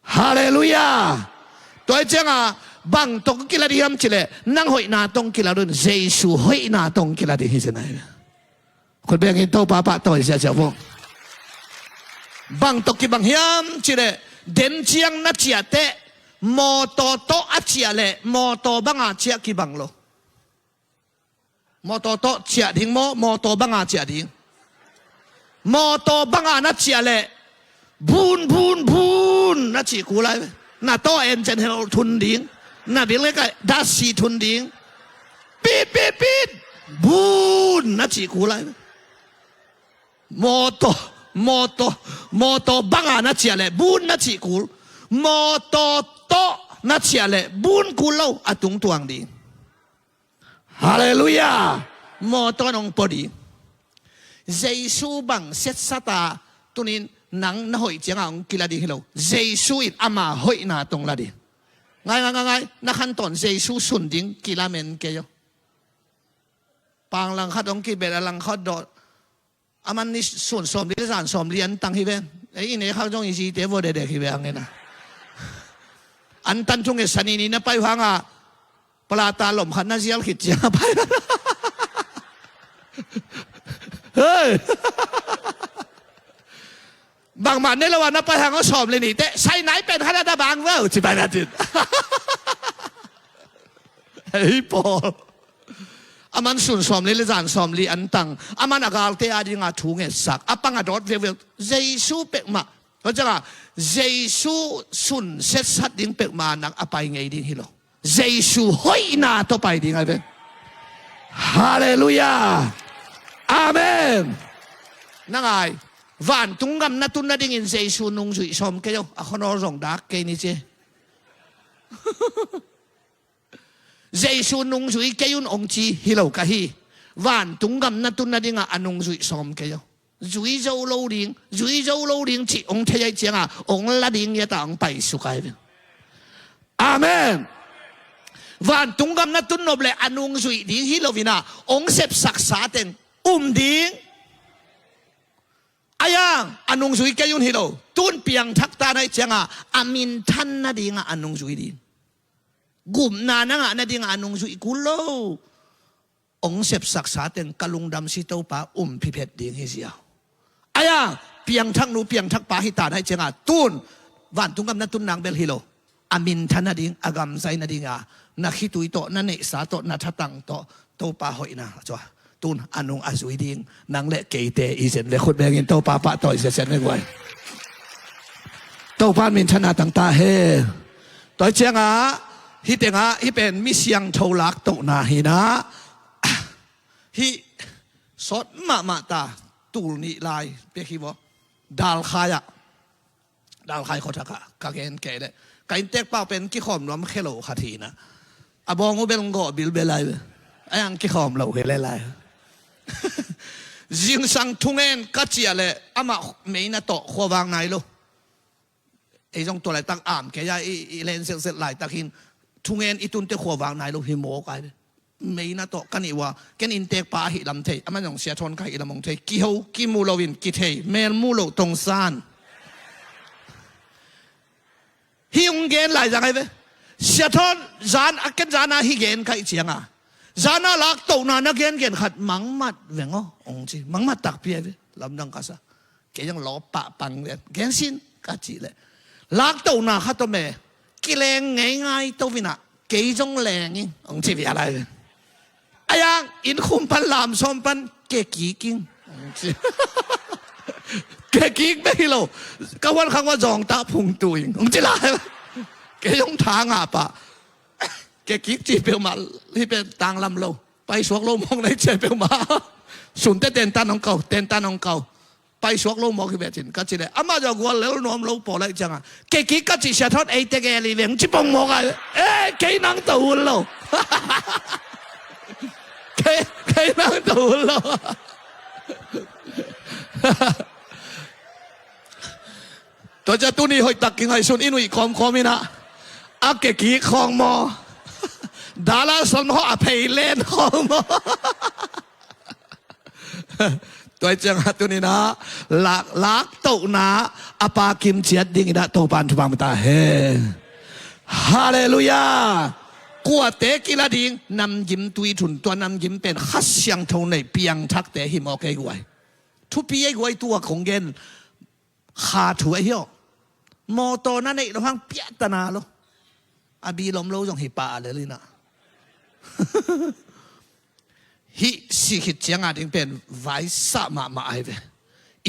Halleluiah. Tua hi ciangah bang tawh kila ding hiam cileh, nang hoihna tawh kila ding, Jesu hoihna tawh kila ding hi zenai. Khut bengin Topa pahtawi ziahziah vong. Bang tawh kibang hiam cileh, den ciang na ciahteh mawtaw tawh a ciah leh mawtaw banga ciah kibang lo. Mawtaw tawh ciah ding maw, mawtaw banga ciah ding? Mawtaw banga na ciah leh bun, bun, bun na cih kul ai ve. Na tawh encen hel thun ding, na bil ngei kai dasi thun ding. Pit, pit, pit. Bun na cih kul ai ve. Mawtaw, mawtaw, mawtaw banga na ciah leh bun na cih kul. Mawtaw tawh na ciah leh bun kul lo, a tungtuang ding. Halleluiah. Mawtaw in hong pua ding. Jesu bang setsata tunin nang na hoih ciangah hong kila ding hi lo. Jesu in ama hoihna tawh hong la ding. Ngai, ngai, ngai, ngai. Na khantawn Jesu sun ding kilamen kei aw. Pang langkhat hong kibet a langkhat dawh. Aman ni sun sawmli le zan sawmli an tang hi ve. Ei, i ne khak zong i zite vua dedek hi ve hangin a. An tan thunget sani ni na pai uh hangah palata lom khat na zial khit ciang a pai. Hei. Bangmah ne lo a na pai hang aw sawmli niteh sai nai pen khat a da bang veu ci pai na tin. Hei pawl. Aman sun sawmli le zan sawmli an tang. Aman a galte adinga thu ngetsak. A pang a dawt veuveu. Jesu pekmah. Tua ciangah Jesu sun setsat ding pekmah nang a pai ngei ding hi lo. Jesu hoihna tawh pai ding ai ve. Halleluiah. Amen. Na ngai. Vantung gam na tun nadingin Jesu nungzuih sawm kei aw. A khuanawl zong dak kei ni ci. Jesu nungzui kei un hong ci hi lo ka hi. Vantung gam na tun nadingah a nungzuih sawm kei aw. Zui zo lo ding, zui zo lo ding cih hong thei aih ciangah hong la ding ngiatah hong paisuk ai ve. Amen. Vantung gam na tun nop le a nungzuih ding hi loinah hong sepsaksa teng um ding. Aiang a nungzui kei un hi lo. Tun piangthak ta na aih ciangah a minthan nadingah a nungzui ding. Gupna na ngah nadingah a nungzuih kul lo. Hong sepsaksa teng ka lungdam si Topa um phiphet ding hi ziau. Aia piangthak nu piangthak pa hi ta na aih ciangah tun vantung gam na tun nang bel hi lo. A minthan nading, a gamzai nadinga na khitui tawh, na neihsa tawh, na thatang tawh Topa hoihna cua tun a nung a zui ding nang le keite i zen ve. Khut bengin Topa pahtawi zetset ve guai. Topa in minthanna tang ta hen. Tua aih ciangah Hih tengah hih pen mi siangtho laktohna hi-in ah, hih sawt mahmah ta, tul nih lai pek hi vaw. Dalkhai ah, Dalkhai khuathak ah ka gen kei leh, ka inntek pau pen kikhawm nuam khe lo khat hi-in ah, a bawng uh bel gawh bilbel lai ve. A iang kikhawm lo hi lel lai. Zingsang thungen ka ciah leh amah meina tawh khuavak nai lo. Ei zong tua laitak am kei a, i, i len zelzel laitak hi-in, thungen i tunte khuavak nai lo hi mawk ai ve. Meina tawh ka nih uh a, ken inntek pa ahi lam thei, amah zong Sia Thawn ka hi lam hong thei, kiho kimu loin kithei, mel mu lo tongsan. Hih hong gen lai zang ai ve. Sia Thawn, zan a, ken zan a hih gen ka hih ciang a, zan a laktohna na gengen khat mangmat veng aw hong ci, mangmat takpi ai ve. Lamdang ka sa. Kei zong lawp pahpang lian, gen sin ka cih leh, laktohna khat om e, kileng ngeingai to in ah, kei zong leng ing hong ci vial ai ve. A iang inn khum pan lam sawm pan kekik ing hong ci. Kekik bek hi lo, ka huan khang uh a zawngtah phungtu ing hong ci lai. Kei zong tha ngah pah. Kekik cih peuhmah hih pen tanglam lo, paisuak lo mawk na hih ciang peuhmah. Sunte tentan hong kau, tentan hong kau. Paisuak lo mawk hi ve cin ka cih leh, amah zong gual lel nuam lo pawl ahih ciang a, kekik ka cih Sia Thawn ei tegel hi veng ci pong mawk a, eh, kei nang to hun lo. Kei, kei nang to hun lo. Tua ciang tuni hoihtak kingaihsun, i nuih kawmkawm in ah, a kekik khawng maw, dala son maw, a pheilen khawng maw. Tua ciang a tuni-in ah lak, laktohna a pa kimciat dingin ah Topa'n thupha pia ta hen. Halleluiah. Kuate kila ding, namgim tui thun, tua namgim pen Kha Siangtho nei piangthakte hi mawk ei guai. Thupi ei guai, tua kong gen kha thu ahi aw. Mawtaw na neih loh hang piahtana lo. A bil om lo zong hi pah a lel in ah. Hih si khit ciang a ding pen vaisah mahmah ai ve.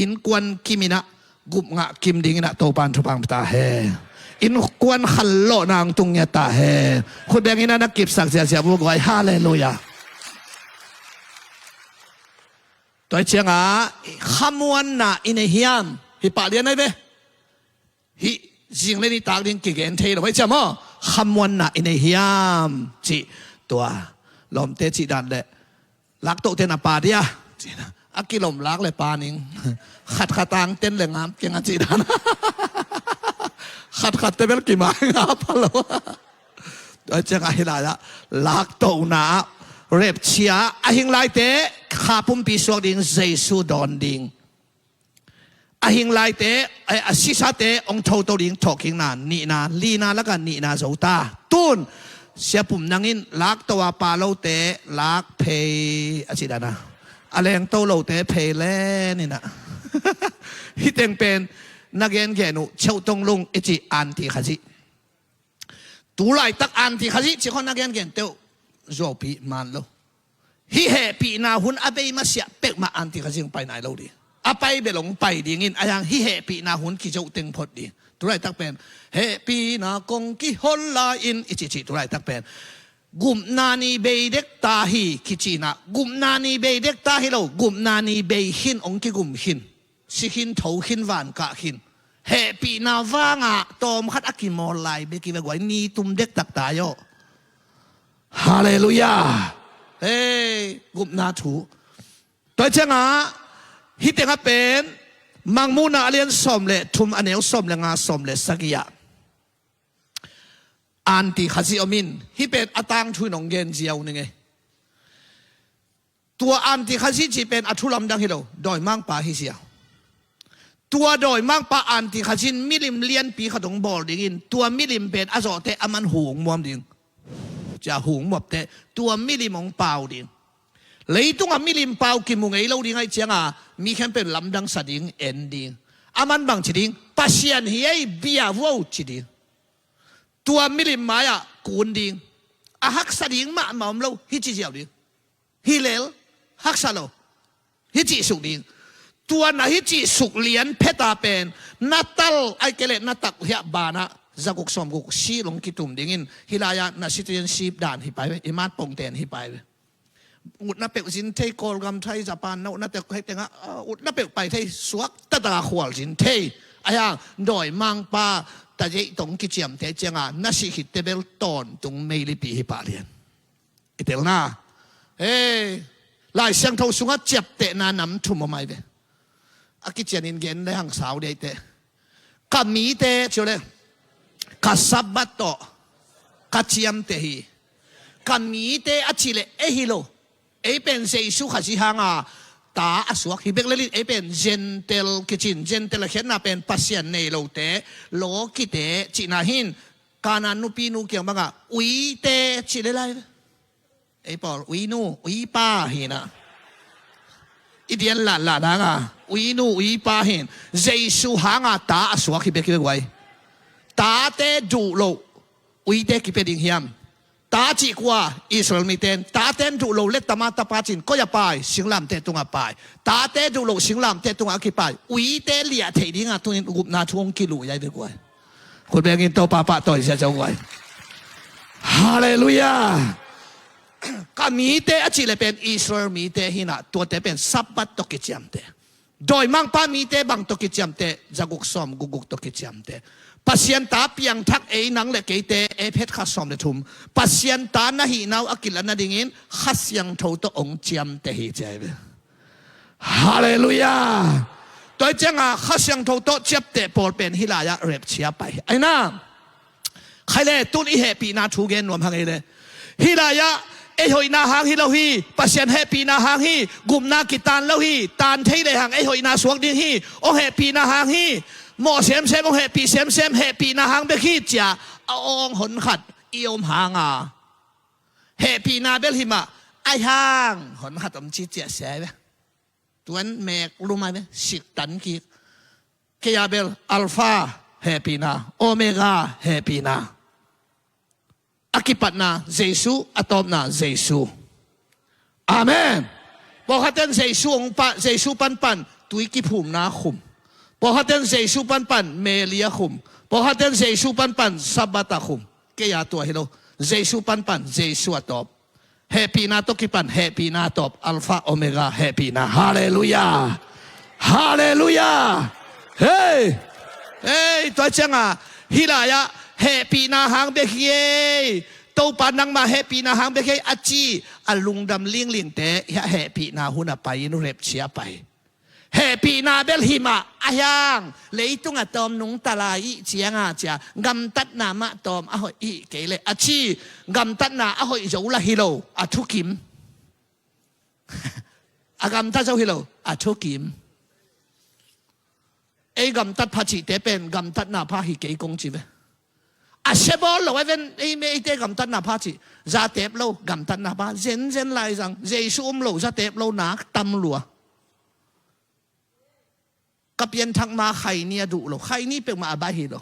Innkuan kim in ah, gup ngah kim dingin ah Topa'n thupha pia ta hen. Innkuan khanlawhna hong tung ngiat ta hen. Khut beng in ah na kipsak ziahziah vua guai. Halleluiah. Tua ciang a, khamuanna i nei hiam? Hi pah lian ai ve. Hih zing le nitak ding kigen thei lo, bai ciam aw. Khamuanna i nei hiam cih tua lawmte cih dan leh, laktohte na pa dia, a kilom lak le pa ning. Khatkhat ang ten le ngam keng a cih dan. Khatkhatte bel kimai ngap a lo. Tua ciang a hih lai-ah laktohna ah, rapture, a hing laite kha pumpi suak ding, Jesu dawn ding. A hing laite, eh, a sisate hong thoto ding, thawhkikna nihna, lina lakah nihna zo ta. Tun Sia Pum Nang in laktoh a pa lote lak phei a cih dan a, a lengto lote phei len in ah. Hih teng pen na gengen uh Cheu Tong Lung i cih anti Khazih. Tu laitak anti Khazih cih khawng na gengen teuh zuaupi man lo. Hih hehpihna hun a bei masiah peuhmah anti Khazih hong pai nai lo ding. A pai bel hong pai ding in, a iang hih hehpihna hun kizoh teng phot ding. Tu laitak pen hehpihna kong kihon lai-in i cihcih tu laitak pen gupna ni bei dek ta hi kici in ah, gupna ni bei dek ta hi lo, gupna ni bei khin, hong kigum khin, si khin, tho khin, van kah khin. Hehpihna vangah tawmkhat a kimawl lai bek hi ve guai, ni tum dektak ta hi aw. Halleluiah. Hei, gupna thu. Tua ciang a, hih teng a pen Mangmuhna a lian sawm le thum, a neu sawm le nga, sawm le sagih ah anti Khazih om in, hih pen a tangthu in hong gen ziau ning ei. Tua anti Khazih cih pen a thu lamdang hi lo, dawimangpa hi ziau. Tua dawimangpa anti Khazih in milim lianpi khat hong bawl ding in, tua milim pen a zawhte a man hu hong muam ding. Cia hu hong muapte tua milim hong pau ding. Leitungah milim pau kimu ngei lo ding ahih ciang a, mi khempeuh in lamdang sa ding, en ding. A man bang ci ding? Pasian hi ei, bia vuau ci ding. Tua milim mai-ah kun ding. A haksa ding mahmah om lo, hih ci ziau ding. Hi lel, haksa lo, hih cih suk ding. Tua na hih cih suk lian phet a pen na tal, ahih kei leh na takhiah banah Zaguk sawmguk seal hong kitum dingin, hih lai-ah na citizenship dan hi pai ve, i matpongten hi pai ve. Utna peuh zin thei, Kawlgam thai, Japan na utna peuh hei tengah, ah, utna peuh pai thei, suak taktak a khual zin thei. Ahi hang dawimangpa tazeih tawh kiciamteh ciangah na sih khitte bel tawntung meilipi hi pah lian. I telna. Hei, Lai Siangtho sungah ciaptehna nam thum om ai ve. A kicianin gen le hang sau dei teh. Ka mite, ci uh le. Ka Sabbath tawh ka ciamteh hi. Ka mite a cih leh ei hi lo. Ei pen Jesu Khazih hanga ta a suak hi bek lel in, ei pen Gentile kicin, Gentile a khiatna pen Pasian nei lote, lawkite cihna hi in, Kanaan nupinu kiang bangah uite cih le lai ve. Ei pawl uinu uipa hi na. I dian latlat hanga uinu uipa hi in, Jesu hanga ta a suak hi bek hi ve guai. Tate duh loh uite kipia ding hiam? Ta cih kua? Israel miten. Taten duh lo le tama tapa cin koi a pai? Singlamteh tungah pai. Tate duh loh singlamteh tungah a kipai uite liah theih dingah tunin gupna thu hong kiluh ai ve guai. Khut bengin Topa pahtawi zia zo guai. Halleluiah. Ka mite a cih le pen Israel mite hi na, tuate pen Sabbath tawh kiciamteh. Dawimangpa mite bang tawh kiciamteh? Zaguk sawmguk guk tawh kiciamteh. Pasian ta piangthak ei nang le keite, Efesa khat sawm le thum, Pasian ta na hihna uh a kilatna dingin Kha Siangtho tawh hong ciamteh hi ci ai ve. Halleluiah. Tua hi cianga Kha Siangtho tawh ciapteh pawl pen hih lai-ah rapture pai hi ai na. Khai le, tun i hehpihna thu gen nuam hang ei le. Hih lai-ah ei hoihna hang hi lo hi. Pasian hehpihna hang hi. Gupna kitan lo hi. Tan thei le hang ei hoihna suak ding hi. Hong hehpihna hang hi. Mawh semsem, hong hehpih semsem, hehpihna hang bek hi cia a awng honkhat i om hanga, hehpihna bel hi mah, ai hang honkhat om ci ciah sia ai ve. Tuan mek lum ai ve, siktan kik. Kei a bel Alpha hehpihna, Omega hehpihna. A kipatna Jesu, a tawpna Jesu. Amen. Pawlkhatten Jesu hong pan, Jesu panpan tui kiphumna khum. Pawlkhatten Jesu panpan Mary a khum. Pawlkhatten Jesu panpan Sabbath a khum. Kei a tua hi lo. Jesu panpan Jesu a tawp. Hehpihna tawh kipan hehpihna a tawp, Alpha Omega hehpihna. Halleluiah. Halleluiah. Hei. Hei, tua cianga hih lai-ah hehpihna hang bek hi ei. Topa nangma hehpihna hang bek hi ei a ci a lungdam linglingte hehpihna hun a pai in rapture pai. Hehpihna bel hi mah, a hiang leitung a tawm nungta lai i cianga cia gamtatna mah tawm a hoih i kei le a ci. Gamtatna a hoih zo la hi lo, a thukim. A gamtat zo hi lo, a thukim. Ei gamtat pha cihte pen gamtatna pha hi kei kong ci ve. A sia bawl lo a ven ei me eite gamtatna pha cih. Zatep lo gamtatna pha, zenzen lai zang, Jesu um lo zatep lo nak tam lua. Ka pianthak ma khaini a duh lo, khaini peuhmah a baih hi lo.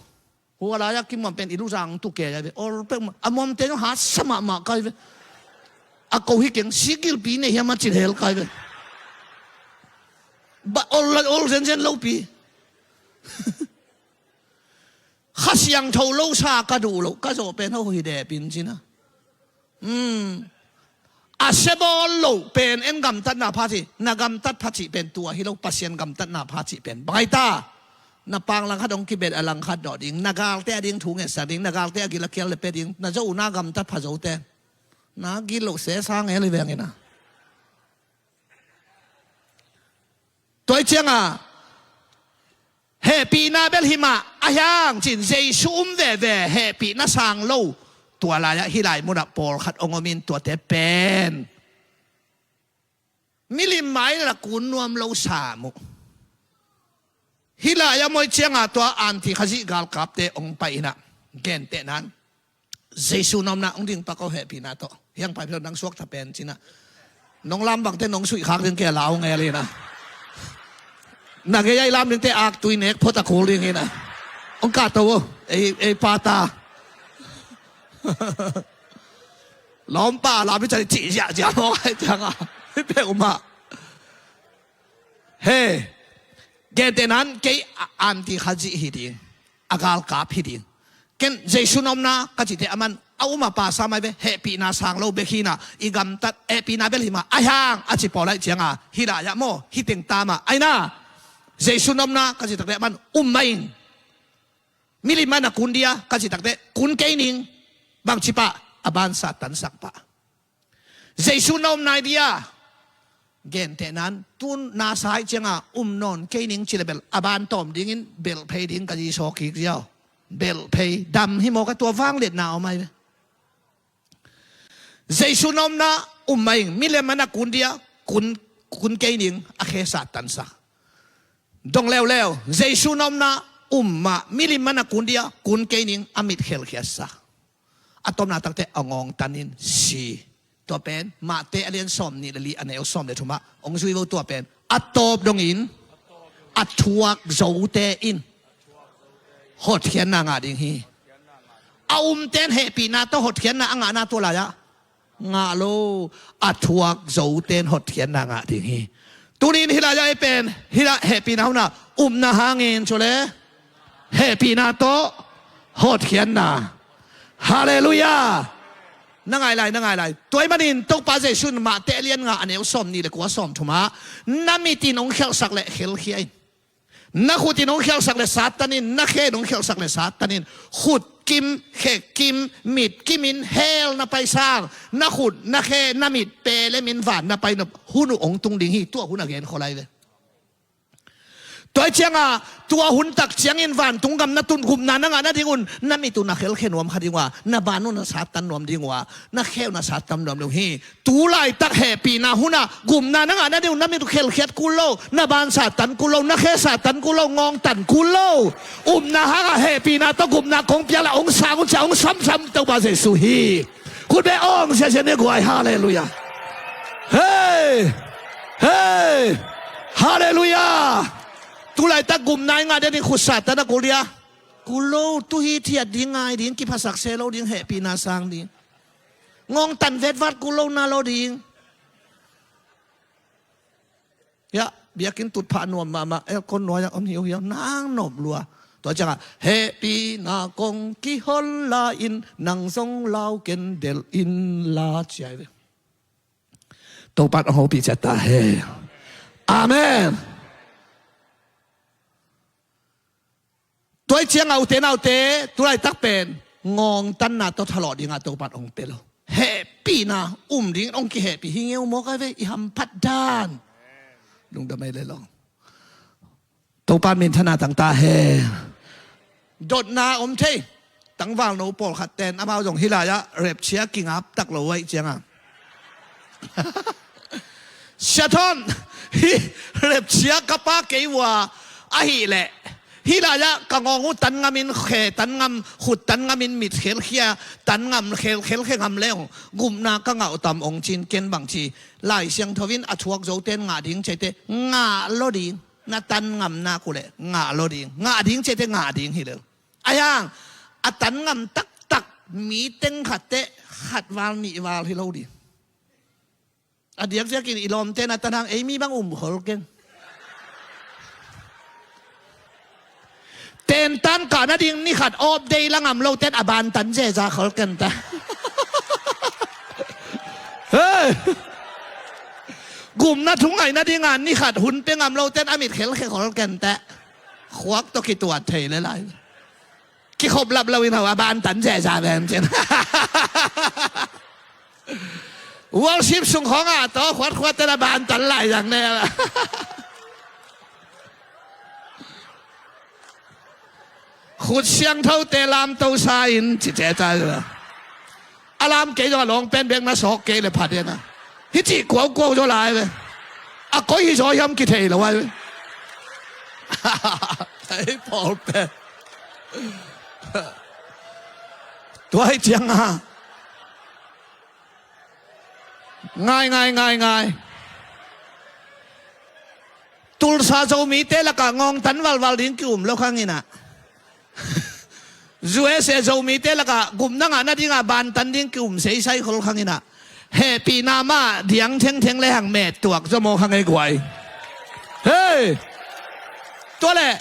Hua lai-ah kimuam pen i luzang tu ke ai ve. Ol peuhmah a muamte zong hatsa mahmah kai ve. A ko hi keng, sikilpi nei hiam a cin hel kai ve. Ba ol la ol zenzen lopi. Kha Siangtho lo sa ka duh lo, ka zawh pen ho hi dep in cina. A sia bawl lo pen en gamtatna pha cih, na gamtat pha cih pen tua hi lo, Pasian gamtatna pha cih pen. Bang ai ta, na pang langkhat hong kibet a langkhat dawh ding, na galte a ding thu ngetsak ding, na galte a gil a kial le pe ding, na zo uh na gamtat pha zote. Na gil lo sesa ngel hi veng ina. Tua hi cianga hehpihna bel hi mah, a hiang cin Jesu um veve, hehpihna sang lo. Tua lai-ah hih lai munah pawlkhat hong om in tuate pen milim mai la kun nuam lo sam uh. Hih lai-ah moi cianga tua anti Khazih galkapte hong pai inah gentehnan Jesu nomna hong ding pak aw hehpihna tawh. Hiang pai phel nang suak tha pen cinah. Nong lam bangte nong suih khak ding kei a lau ngel inah. Na gei ai lam dingte ak tui nek phot a khul ding inah. Hong kah to aw. Ei, ei pata. Lawmpa lam hi cani cih ziahziah mawk ai cianga. Hi peuhmah. He, gentehnan kei a anti Khazih hi ding, a galkap hi ding. Ken Jesu nopna ka cihte aman a um a pasa mai ve, hehpihna sang lo bek hi na, i gamtat hehpihna bel hi mah, ahi hang a ci pawl aih cianga, hih lai-ah maw, hih teng ta mah, aih na. Jesu nopna ka cih takte aman um mah ing. Milim a na kun dia ka cih takte kun kei ning. Bangci pah? A ban Satan sak pah. Jesu na om nai dia. Gentehna-in tun na sa aih cianga um nawn kei ning ci le bel a ban tawm dingin belh phei ding ka ci saw kik ziau. Belh phei dam hi maw ka, tua vangliatna om ai ve. Jesu na omna um mah ing, milim a na kun dia, kun, kun kei ning, a khe Satan sak. Dong leuleu, Jesu na omna um mah, milim a na kun dia, kun kei ning, a mit khelkhiat sak. A tawpna takte a ngawngtan in si. Tua pen Mate a lian sawm nih le li a neu sawm le thumah hong zui vo tua pen. A tawp dongin a thuak zote in hotkhiatna ngah ding hi. A umten hehpihna tawh hotkhiatna a ngahna tua lai-ah ngah lo. A thuak zoten hotkhiatna ngah ding hi. Tunin hih lai-ah ei pen hih lai hehpihna hunah upna hangin cu le hehpihna tawh hotkhiatna. Halleluiah. Na ngai lai, na ngai lai. Tua ahih manin Topa Jesu in Mate a lian nga a neu sawm nih le kua sawm thumah na mit in hong khialhsak le khelkhia in. Na khut in hong khialhsak le Satan in, na khe in hong khialhsak le Satan in. Khut kim, khe kim, mit kim in hell na pai sang, na khut, na khe, na mit pelemin van na pai nop hun uh hong tung ding hi. Tua hun a gen khol ai ve. Tua ahih ciangah tua hun tak ciangin vantung gam na tun gupna na ngah nadingun na mit uh na khelkhia nuam kha ding uh a, na van uh na Satan nuam ding uh a, na khe uh na Satan nuam ding uh hi. Tu laitak hehpihna hunah gupna na ngah nadingun na mit uh khelkhiat kul lo, na van Satan kul lo, na khe Satan kul lo, ngawngtan kul lo. Upna hangah hehpihna tawh gupna kong piak la hong sang uh cia hong samsam Topa Jesu hi. Khut beh awng siasia ni guai. Halleluiah. Hei! Hei! Halleluiah. Tu laitak gupna i ngah dia ding khut Satan a kul dia. Kul lo, tu hi thiat ding, ngai ding, kiphasak se lo ding, hehpihna sang ding. Ngawngtan vetvat kul lo na lo ding. Hiah biakinn tutphah nuam mahmah, aircon nuai-ah om hiauhiau nang nop lua. Tua ciangah hehpihna kong kihol la in nang zong lau ken delh in la ciai ve. Topa in hong hopih ciat ta hen. Amen. Tua ahih ciangah ute naute, tu laitak pen ngawngtanna tawh thalawh dingah Topa in hong pia lo. Hehpihna um dingin hong kihehpih hi ngeu maw ka ve, i hamphat dan. Lungdam ei le lo. Topa in minthanna tang ta hen. Dotna om thei. Tangvalno pawlkhat ten amau zong hih lai-ah rapture kingap tak lo uh ahih ciangah, Sia Thawn, hih rapture ka pha kei uh a, ahih leh hih lai-ah ka ngawng uh tan ngamin khe tan ngam, khut tan ngamin mit khelkhia tan ngam, khel, khelkhia ngam leng gupna ka ngah uh tam ong cin ken bang ci. Lai Siangtho in a thuak zote in ngah ding ciate ngah lo ding. Na tan ngam nak uh leh ngah lo ding. Ngah ding ciate ngah ding hi lo. Ahi hang a tan ngam taktak mi teng khatte khat val nih val hi lo ding. A diakdiakin i lawmte na tan hang ei mi bang um khol keng. Tentan kah nading ni khat off day la ngam loten a ban tan zeza khol kenta. Hei! Gupna thu ngaih nadinga ni khat hun pia ngam loten a mit khelkhia khol kenta. Khuak tawh kituat thei le lai. Kikhop lap lo in hau a ban tan zeza vem cin. Worship sung khawngah tawh khuatkhuat tena ban tan lai zang ne. Khut siangthote lamto sa in ci cecai. A lam kei zong a lawng pen bek na sawk kei le pha dena. Hi cih kuaukuau zaw lai ve. A koi hi zaw hiam kithei lo ai ve. Hei pawl pen. Tua hi cianga. Ngai, ngai, ngai, ngai. Tulsa Zomite lakah ngawngtan valval ding ki-um lo khanginah. U S A Zomite lakah gupna ngah nadinga bantan ding ki-um seisai khol khanginah. Hehpihna mah diang thengtheng le hang met tuak zaw maw khang ei guai. Hei! Tua leh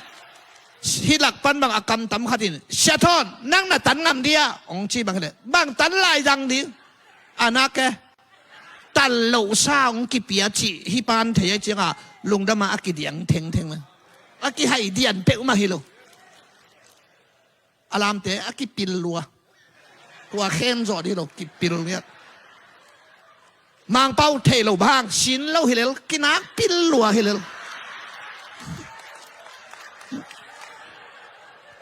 Hih lak pan bang a kamtam khat in, "Sia Thawn, nang na tan ngam dia?" hong ci bang hileh, "Bang tan lai zang ding? A nak e, tan lohsa hong kipia cih hih pan thei ahih ciangah lungdam a, a kidiang thengtheng le a kihai dian peuhmah hi lo." A lamte a kipil lua. Tua khen zawh dih lo, kipil ngiat. Mangpau thei lo bang, sin lo hi lel, kinak pil lua hi lel.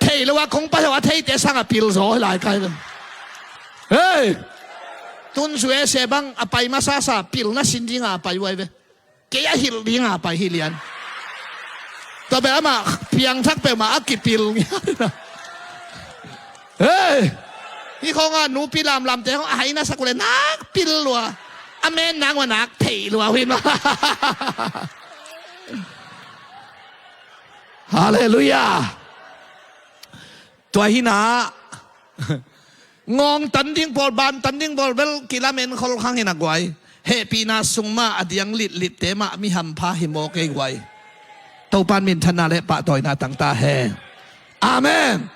Thei lo a kong pai ho a, theite sangah pil zaw hi lai kai ve. Hei! Tun U S A bang a pai masasa, pilna sin dingah a pai uai ve. Kei a hilh dinga pai hi lian. Tua bel amah piangthak peuhmah a kipil ngiat. Hei! Hih khawngah nupi lamlamte khawng a hai na sak uh le nak pil lua. A men nang uh a nak theih lua uh hi mah. Halleluiah. Tua hi na. Ngawng tan ding pawl, ban tan ding pawl bel kilamen khol khang hi na guai. Hehpihna sung mah a diang litlitte mah mi hampha hi maw kei guai. Topan minthanna le pahtawina tangta hen. Amen.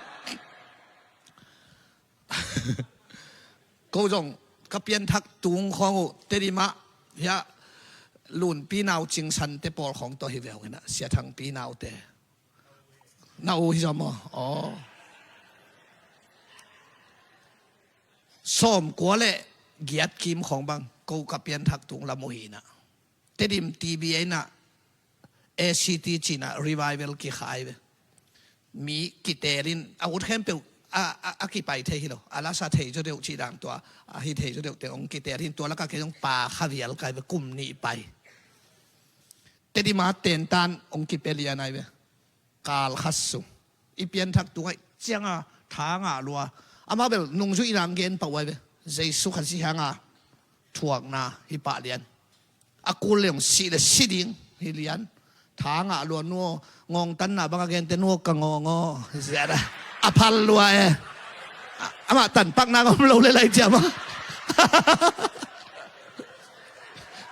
Ko zong ka pianthak tung khawng uh Tedim ah, hiah Lunpi nau Cing Sante pawl khawng tawh hi ve uh hi na, Sia Thangpi naute. Na u hi zaw maw? Aw. Sawmkua le giat kim khawng bang ko ka pianthak tung lam uh hi na. Tedim T B A na A C T cih na revival kikhai ve. Mi kitelin a ut khempeuh a, a, a kipai thei hi lo. A lasa thei zaw deuh cih dang tua, a hi thei zaw deuh te hong kitel hin tua laka kei zong pa kha vial kai ve, kum nih pai. Tedim a tentan hong kipia lian ai ve. Kal khat sung i pianthak tung ahih cianga tha ngah lua. Amah bel nungzuihna hong gen pah uh ai ve. Jesu Khazih hanga thuakna hi pah lian. A kul le hong sih le si ding hi lian. Tha ngah lua, nuaw ngawngtanna bang a gente nuaw ka ngawng aw. Ziat a, a phal lua e. A, amah tanpakna ngawm lo le lai ciam a.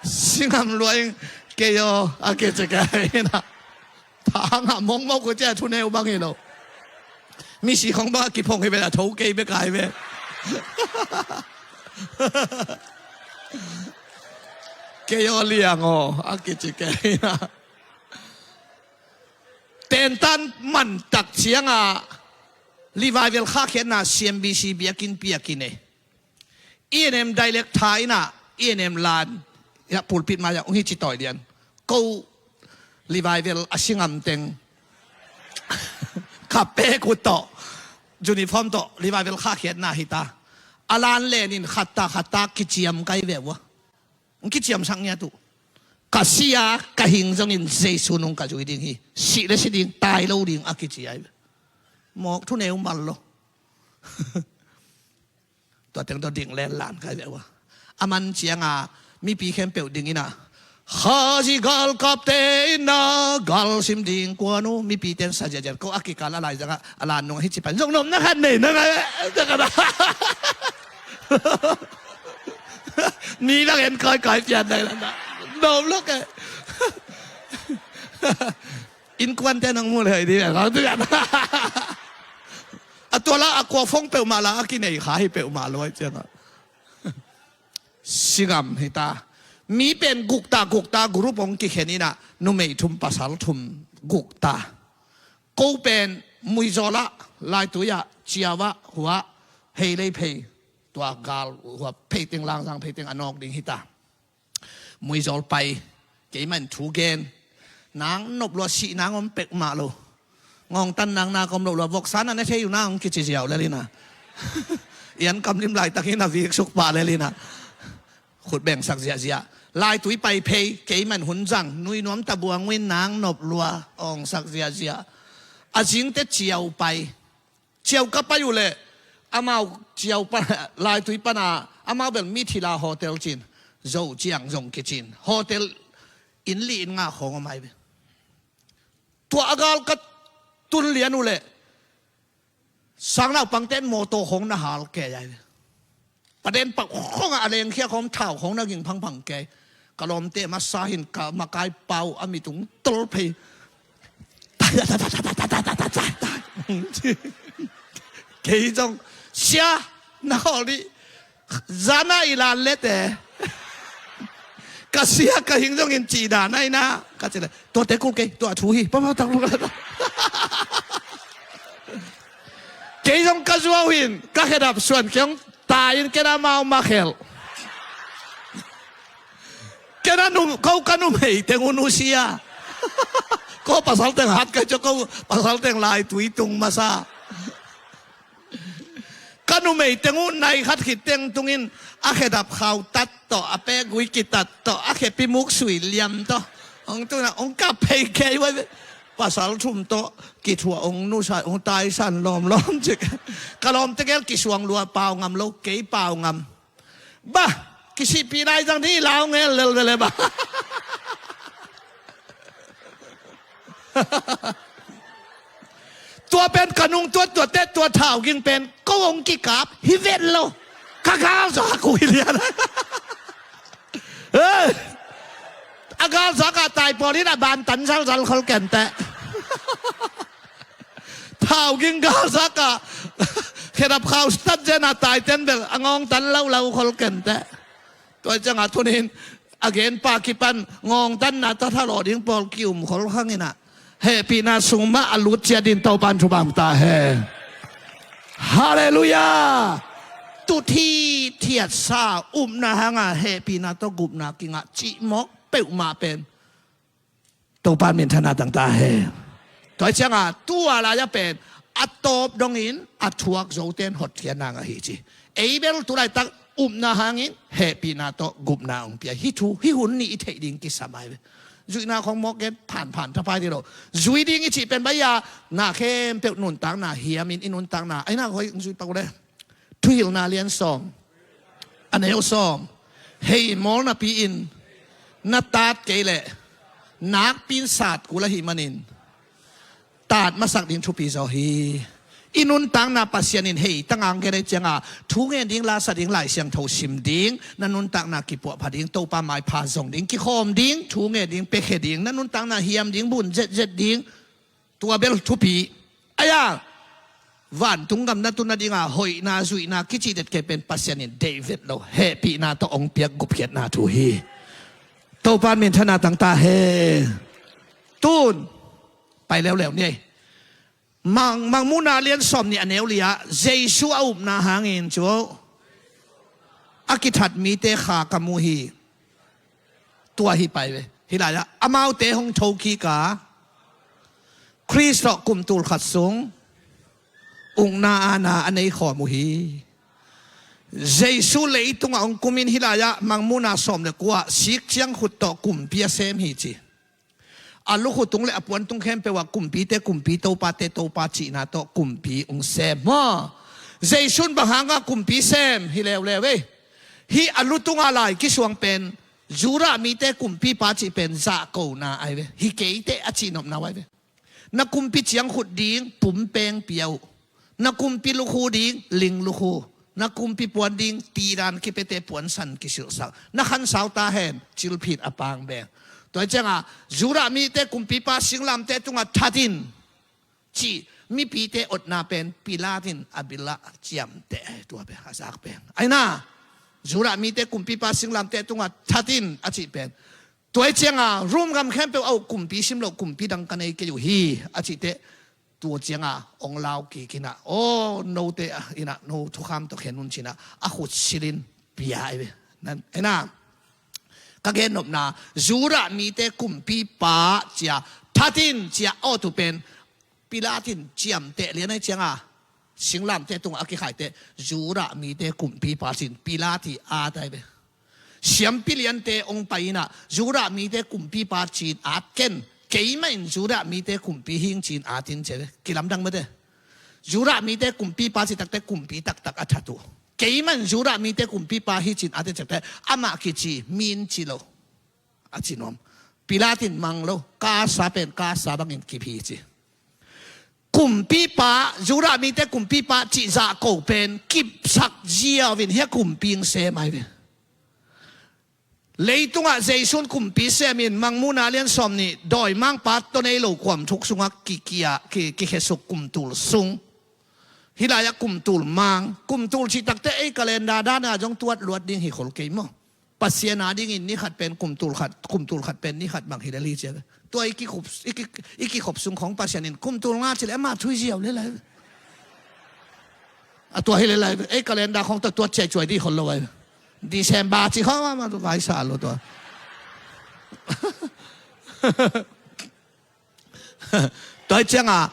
Si ngam lua ing kei aw a kici kei na. Tha ngah mongmong uh cia thuneu bang hi lo. Misi khong bang a kiphong hi ve, a tho kei bek ai ve. Kei aw liang aw a kici kei na. Tentan mantak cianga revival khahkhiatna C M B C biakinn piakin e. E N M dialect tha ina, E N M lan ina, pulpit mai-ah hong hi ci tawi lian. Ko revival a si ngam teng kha pek uh tawh, uniform tawh revival khahkhiatna hi ta. A lan lenin khatta khatta kiciam kai ve uh a. Hong kiciamsak ngiat uh. Ka si a, ka hing zongin Jesu nung ka zui ding hi. Sih le si ding, tai lo ding a kici ai ve. Mawk thuneu mal lo. Tua teng tawh ding len lan kai ve uh a. A man cianga mipi khempeuh ding ina, Khazih galkapte ina gal sim ding kuan uh, mipite in sa ziahziah. Ko a kikal a laizangah a lan nungah hi ci pan zong nopna khat nei na ngai. Mi bang en kawikawi pian nai lana nop lok e. Innkuante nang mu le hoi ding a, a tua la a kua fong peuhmah la a kinei kha hi peuhmah luai cianga. Si ngam hi ta. Mi pen gukta gukta group hong kikhen ina, numei thum pasal thum gukta. Ko pen Muizawl ah, Laitui ah, Ciau ah, hua, Heilei phei, tua gal hua phei teng, Langzang phei teng a nawk ding hi ta. Muizawl pai, keimah in thu gen. Nang nop lua, sih nang om peuhmah lo. Ngawngtan nang nak om loh lua, voksa na ne thei uh nang kici ziau lel ina. Ian kamlim laitakin a vik suk pah lel ina. Khut bengsak ziahziah. Laitui pai phei, keimah in hun zang, nui nuam ta buang uh in nang nop lua, awngsak ziahziah. A zingte Ciau pai. Ciau ka pai uh leh amau Ciau pan, Laitui pana amau bel Mithila hotel cin, Zo ciang zong kicin hotel inn li inn nga khawng om ai ve. Tua a gal ka tun lian uh leh sangnaupangte in mawtaw khawng na hal kei ai ve. Paden pau khawngah a lengkhia khawng thau khawng na ging phangphang kei. Ka lawmte masa hin ka makai pau a mitung tol phei. Kei zong, "Sia, na khawl dih, zana i lan lete. Ka sia ka hing zongin cih dan ahi na," ka cih leh, "Tuate kul kei, tua thu hi, pa, pa, tak, tak, tak." Kei zong ka zuau in, ka khedap suan kei hong tai in, ken amau makhelh. Ken a num, ko ka numei teng un nusia. Ko pasal teng hat ka ciah, ko pasal teng lai tui tung masa. Ka numei teng uh nai khat khit teng tungin a khedap khau tat tawh, a pekgui kitat tawh, a khepi muk sui liam tawh, hong tuna hong kap phei kei vai. Pasal thum tawh kithuah hong nusa, hong taisan lawmlawm cik. Ka lawmte gel kisuang lua, pau ngam lo, kei pau ngam. Bah, kisihpih lai zang ding i lau ngel lel vele bah. Tua pen ka nungtuat tuate, tua thau ging pen ko hong kikap hi vet lo. Ka galzak uh hi lian. Eh, a galzak ah tai pawl in a ban tan zalzal khol kenteh. Thau ging galzak ah khedap khau stat zen a tai ten bel a ngawng tan laulau khol kenteh. Tua ciangah thunin a genpa kipan ngawngtanna tawh thalawh ding pawl ki-um khol khang inah, hehpihna sung mah a lut ciat in Topan thupha ta hen. Halleluiah. Tut hithiatsa upna hanga hehpihna tawh gupna kingah cihmawk peuhmah pen Topan minthanna tang ta hen. Tua hi cianga tua lai-a pen a tawp dongin a thuak zoten hotkhiatna ngah hi ci. Ei bel tu laitak upna hangin hehpihna tawh gupna hong pia hi thu, hih hun nih i theih ding kisam ai ve. Zuihna khong mawk gen phanphan thapai ti lo. Zui ding i cih pen baih a, na khempeuh nuntakna hiamin i nuntakna aina hoi zui pak uh le. Thuhilhna lian sawm, a neu sawm. Hei mawl napi-in na tat kei leh nakpi-in sat kul ahih manin tat masak ding thupi zaw hi. I nuntakna Pasian in hei tangang gen ei cianga thu ngen ding, lasa ding, Lai Siangtho sim ding, na nuntakna kipuahpha ding, Topa maipha zong ding, kikhawm ding, thu ngen ding, piakhia ding, na nuntakna hiam ding, bun zetzet ding. Tua bel thupi. Aya, vantung gam na tun nadinga hoihna zuihna kici det kei pen Pasian in deih vet lo, hehpihna tawh hong piak gupkhiatna thu hi. Topan minthanna tang ta hen. Tun pai leuleu ni ei. Mang, Mangmuhna lian sawm nih a neu li-ah Jesu a upna hangin cu a kithat mite kha ka mu hi. Tua hi pai ve. Hih lai-ah amaute hong thokik a, Khrist tawh kum tul khat sung ukna aana a nei khawm uh hi. Jesu leitungah hong kumin hih lai-ah Mangmuhna sawm le kua sik ciang khut tawh kumpi a sem hi ci. A lukhu tung le a puan tung khempeuh ah kumpite kumpi, topate topa cihna tawh kumpi hong sem maw? Jesu in bang hanga kumpi sem hi leuleu ei. Hih a lu tunga lai kisuang pen Judah mite kumpipa cih pen zahkona ai ve. Hi keite a cihnopna uh ai ve. Na kumpi ciangkhut ding pumpeng pia uh. Na kumpi lukhu ding ling lukhu. Na kumpi puan ding tidan kipete puansan kisilhsak. Na khansau ta hen, cilphit a pang beng. Tua hi cianga Judah mite kumpipa singlamte tungah that in cih mipite otna pen Pilat in a bilah ciamteh, tua pen a zak pen aina. Judah mite kumpipa singlamte tungah that in a cih pen, tua hi cianga Rom gam khempeuh a uh kumpi sim loh kumpi dang ka nei kei uh hi a cihteh, tua cianga hong lau kik inah, aw, note ah inah no thukham tawh khen un cinah a khut silhin pia ai ve. Nan aina ka gennopna, Judah mite kumpipa cia that in cia awtu pen Pilat in ciamteh lian ai cianga singlamte tungah a kikhaiteh Judah mite kumpipa cin Pilat hi at ai ve. Siampi liante hong pai inah Judah mite kumpipa cin at ken, keimah in Judah mite kumpi hing cin at in ci ve. Kilamdang mate. Judah mite kumpipa cih takte kumpi taktak a that uh. Keimah in Judah mite kumpipa hi cin at in ci takte amah kici min ci lo. A cinuam. Pilat in mang lo, Kasa pen Kasa bangin kip hi ci. Kumpipa, Judah mite kumpipa cih zahko pen kipsak ziau in hia kumpi hong sem ai ve. Leitungah Jesu'n kumpi semin Mangmuhna lian sawm nih dawimangpa tawh nei lo kuam thuk sungah kikia, ki, kikhesuk kumtul sung. Hih lai-ah kumtul mang, kumtul cih takte ei calendar dana zong tuat luat ding hi khol kei maw. Pasian a dingin ni khat pen kumtul khat, kumtul khat pen ni khat bang hi lel hi cia. Tua i kikhop, i ki, i kikhop sung khong Pasian in kumtul nga cileh ama thui ziau lel lai. A tua hi lel lai, ei calendar khong tua tuat ciaicuai dih khol lo ai. December ci khong ama vaisa lo tua. Tua hi cianga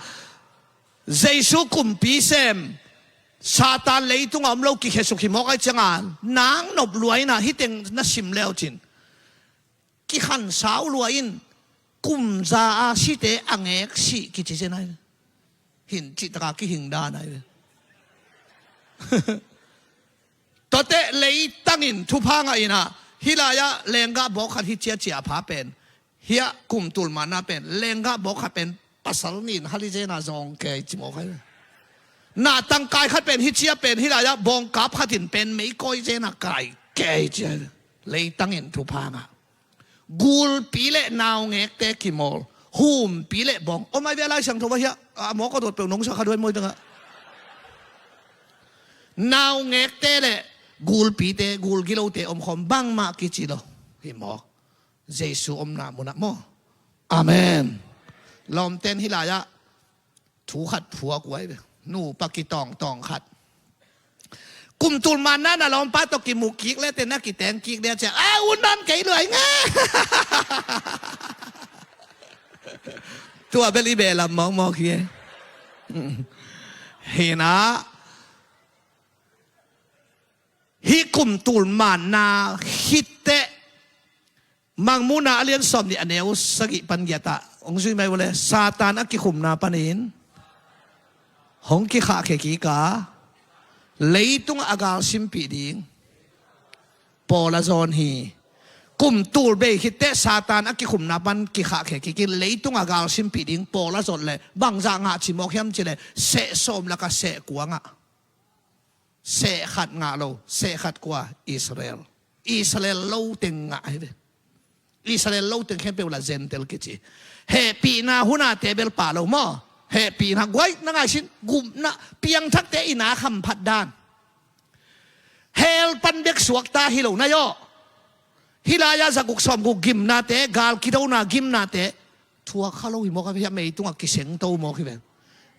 Jesu kumpi sem, Satan leitunga om lo kikhesuk hi mawk ai cianga, nang nop luaina hiteng na sim leu cin, kikhansau lua in, kumza a site a ngek sih kici zen ai. Hin cihtaka kihing dan ai. Tuate leitangin thupha ngah inah, hih lai-ah lenggah bawk khat hi ciacia a pha pen, hiah kumtul manna pen lenggah bawk khat pen pasal nin hali zena zawng kei ci mawk hai. Nah tangkai khat pen hi cia pen, hih lai-ah bawngkap khat in pen meikawi zena kai kei ci hai. Leitangin thupha ngah. Gulpi le naungekte kimawl, humpi le bawng. Om ai ve a Lai Siangtho va hiah a mawk a dawt peuh nong sa kha duai mawi tangah. Naungekte le gulpite, gulgilote omkhawm bangmah kici lo hi mawk. Jesu omna munah maw. Amen. Lawmten hih lai-ah thu khat phuak uh ai ve. Nupa kitawngtawng khat. Kumtul manna na lawmpa tawh kimu kik le te na kiteng kik dia cia a un nan kei luai nge. Tua bel i beh lam mawkmawk hi e. Hinah hih kumtul manna hitteh Mangmuhna a lian sawm nih a neu sagih pan giatah hong zui mai vawle. Satan a kikhumna panin hong kikhahkhia kika leitung a galsimpih ding pawl a zawn hi. Kumtul bei khitteh Satan a kikhumna pan kikhahkhia kikin leitung a galsimpih ding pawl a zawn le bangzah ngah ci mawk hiam cileh seh sawm laka seh kua ngah. Seh khat ngah lo, seh khat kua Israel. Israel lo teng ngah hi ve. Israel lo teng khempeuh la Gentile kici. Hehpihna huna te bel pah lo maw. Hehpihna guai na ngaisin gupna piangthakte i nak hamphat dan. Hell pan bek suakta hi lo na yawh. Hih lai-ah zaguk sawmguk gimnate, gal kidona gimnate thuak kha lo hi mawk a ve, hiah meitungah kisengto mawk hi ve.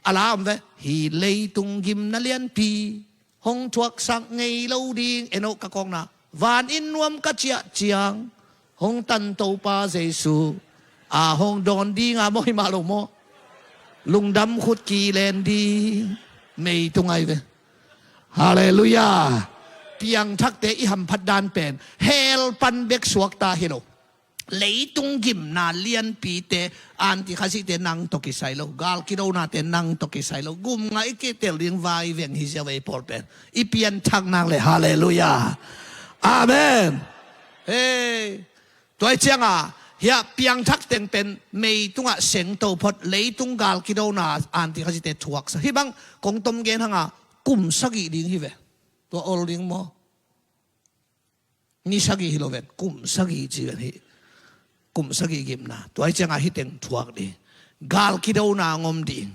A la om ve, hi leitung gimna lianpi hong thuaksak ngei lo ding, eno ka kawkna vanin nuam ka ciah ciang hong tan Topa Jesu a hong dawn dinga maw hi mah lo maw. Lungdam khut kilen ding meitung ai ve. Halleluiah. Piangthakte i hamphat dan pen hell pan bek suakta hi lo. Leitung gimna lianpite, antikhasite nang tawh kisai lo, gal kidonate nang tawh kisai lo. Gum ngah i kitel ding vai veng hi ziau ei pawl pen i pianthak nak le. Halleluiah. Amen. Hei. Tua hi cianga hiah piangthak teng pen meitungah sengto phot, leitung gal kidona antikhasite thuaksa. Hih bang kong tom gen hanga kum sagih ding hi ve. Tua ol ding maw. Ni sagih hi lo ven, kum sagih ci ven hi. Kum sagih gimna. Tua hi cianga hih teng thuak ding. Gal kidona ngom ding.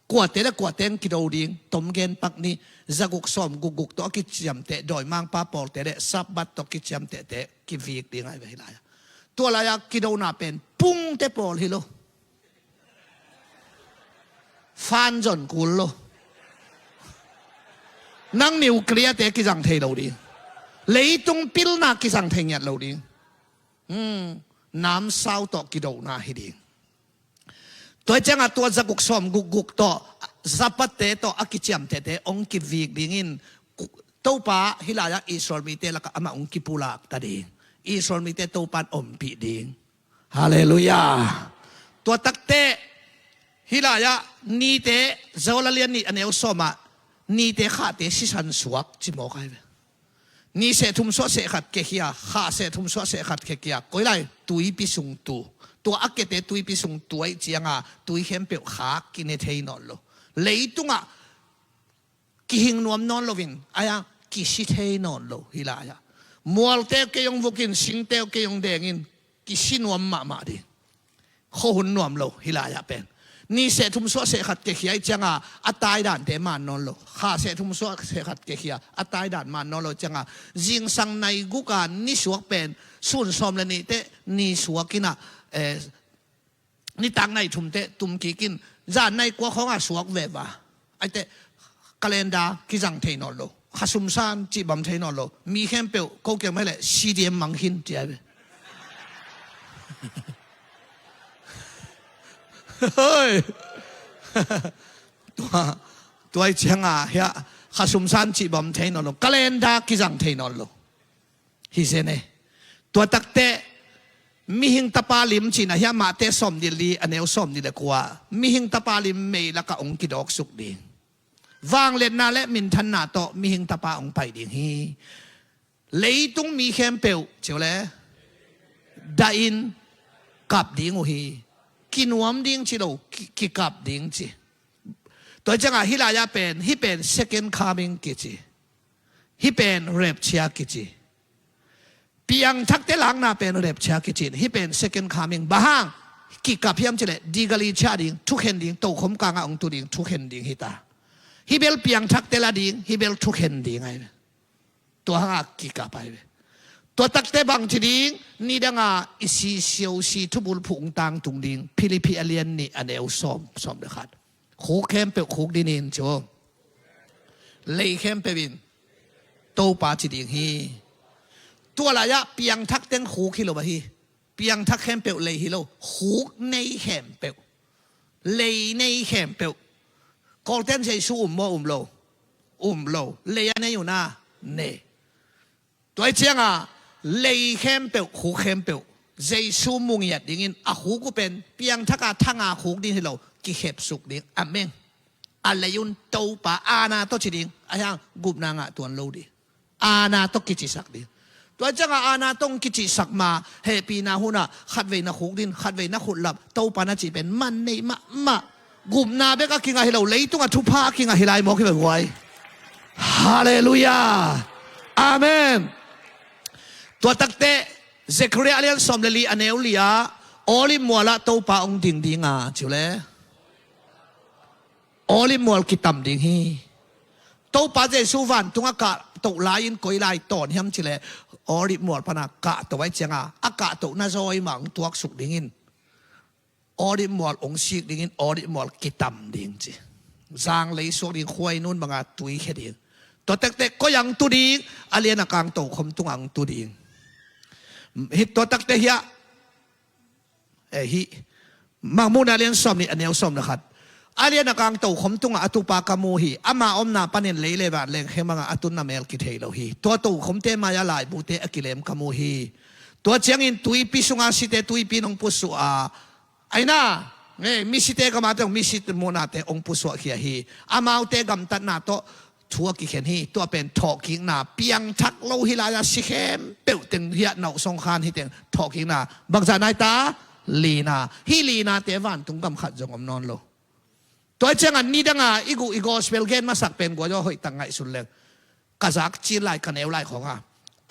Kuate le kuate ang kido ding, tom gen pak ni, zaguk sawm gukguk tawh a kiciamteh dawimangpa pawlte le Sabbath tawh kiciamtehte kivik ding ai ve hih lai-ah. Tua lai-ah kidona pen pungte pawl hi lo. Fan zon kul lo. Nang nuclear-te kizang thei lo ding. Leitung pilna kizang thei ngiat lo ding. Hmm, namsau tawh kidona hi ding. Tua hi cianga tua zaguk sawm gukguk tawh, Sabbath-te tawh a kiciamtehte hong kivik dingin, Topa hih lai-ah Israel mite lakah amah hong kipulak ta ding. Israel mite Topan ompih ding. Halleluiah. Tua takte hih lai-ah nite, Joel a lian nih a neu sawmah nite khahte sisan suak ci mawk ai ve. Ni seh thum suah seh khat kekhia, khah seh thum suah seh khat kekhia. Koi lai? Tuipi sung tu. Tua a kete tuipi sung tu ahih cianga tui khempeuh khak kine thei nawn lo. Leitungah kihing nuam nawn loin, ai-a kisi thei nawn lo hih lai-ah. Mualte kei hong vukin, singte kei hong dengin, kisi nuam mahmah ding. Khuahun nuam lo hih lai-ah pen. Ni seh thum suah seh khat kekhia ih cianga a taidante man nawn lo. Kha seh thum suah seh khat kekhia a taidan man nawn lo cianga, zingsang nai guka nisuak pen sun sawm le nih teh nisuak inah, eh, nitak nai thum teh tum kikin, zan nai kua khawngah suak veva. Aiteh, kalenda kizang thei nawn lo, khasumsan cihbam thei nawn lo. Mi khempeuh ko kiang mai leh C D M mang khin ci ai ve. Hoi. Tua, tua ih cianga hiah khasumsan cihbam thei nawn lo, kalenda kizang thei nawn lo. Hi zen e. Tua takteh mihing tapa lim cihna hiah Mate sawm nih li a neu sawm nih le kua, mihing tapa lim mei lakah hong kidawksuk ding. Vangliatna le minthanna tawh mihing tapa hong pai ding hi. Leitung mi khempeuh ciu le dahin kap ding uh hi. Kinuam ding ci lo, ki, kikap ding ci. Tua ciangah hih lai-ah pen, hih pen second coming kici. Hih pen rapture kici. Piangthakte lakna pen rapture kici. Hih pen second coming. Bang hang? Kikap hiam cileh digali ciah ding, thukhen ding, tokhom kangah hong tu ding, thukhen ding hita. Hih bel piangthakte la ding, hih bel thukhen ding ai. Tua hangah kikap ai ve. Tua takte bang ci ding, nidanga i si siau si thubul phung tangtung ding, Philippi a lian nih a neu sawm, sawm le khat. Khuk khempeuh khuk dinin cu. Lei khempeuh in Topa ci ding hi. Tua lai-ah piangthak teng khuk hi lo ahi. Piangthak khempeuh lei hi lo. Khuk nei khempeuh, lei nei khempeuh. Kawlten Jesu um maw, um lo? Um lo. Lei a nei uh na, nei. Tua ih cianga lei khempeuh, khuk khempeuh Jesu mungiat dingin a khuk uh pen piangthaka thanga khuk ding hi lo, kikhepsuk ding. Amen. A lei un Topa aana tawh ci ding, a hiang gupna ngah tuan lo ding. Aana tawh kicisak ding. Tua ih cianga aana tawh kicisak ma, hehpihna hunah khatvei na khuk din, khatvei na khutlap, Topa na cih pen man nei mahmah. Gupna bek a kingah hi lo, leitungah thupha a kingah hi lai mawk hi ve guai. Halleluiah. Amen. Tua takte Zechariah a lian sawm le li a neu li-ah Olive mualah Topa hong ding dinga ciu le Olive mual kitam ding hi. Topa Jesu vantungah kahtoh lai-in koi lai tawn hiam cileh Olive mual pana kahtoh ai cianga a kahtohna zawi mah hong tuaksuk dingin Olive mual hong sik dingin Olive mual kitam ding ci. Zanglei suak ding, khuainun banga tuikhia ding. Tua tektek koi ang tu ding, a lian a kang tokhom tung ang tu ding. Hi tua takte hiah, eh, hi Mangmuhna a lian sawm nih a neu sawm le khat. A lian a kang tokhom tungah a tupa ka mu hi. Ama omna panin lei le van lengkheng bangah a tunna mel kithei lo hi. Tua tokhomte mai-ah laibute a kilem ka mu hi. Tua ciangin tuipi sunga site tuipi nong pusuah a, aina, nge, misite gamate hong misit muhnate hong pusuahkhia hi. Amaute gamtatna tawh thu a kikhen hi. Tua pen thawhkikna, piangthak lo hi lai-a si khempeuh teng hiah nauhsong khan hi teng thawhkikna. Bangzah nai ta? Lina. Hih linate vantung gam khat zong om nawn lo. Tua ih ciangah nidanga i guh i gospel gen masak pen guazaw hoih tak ngaihsun leng. Ka zak cil lai, ka neu lai khawng a,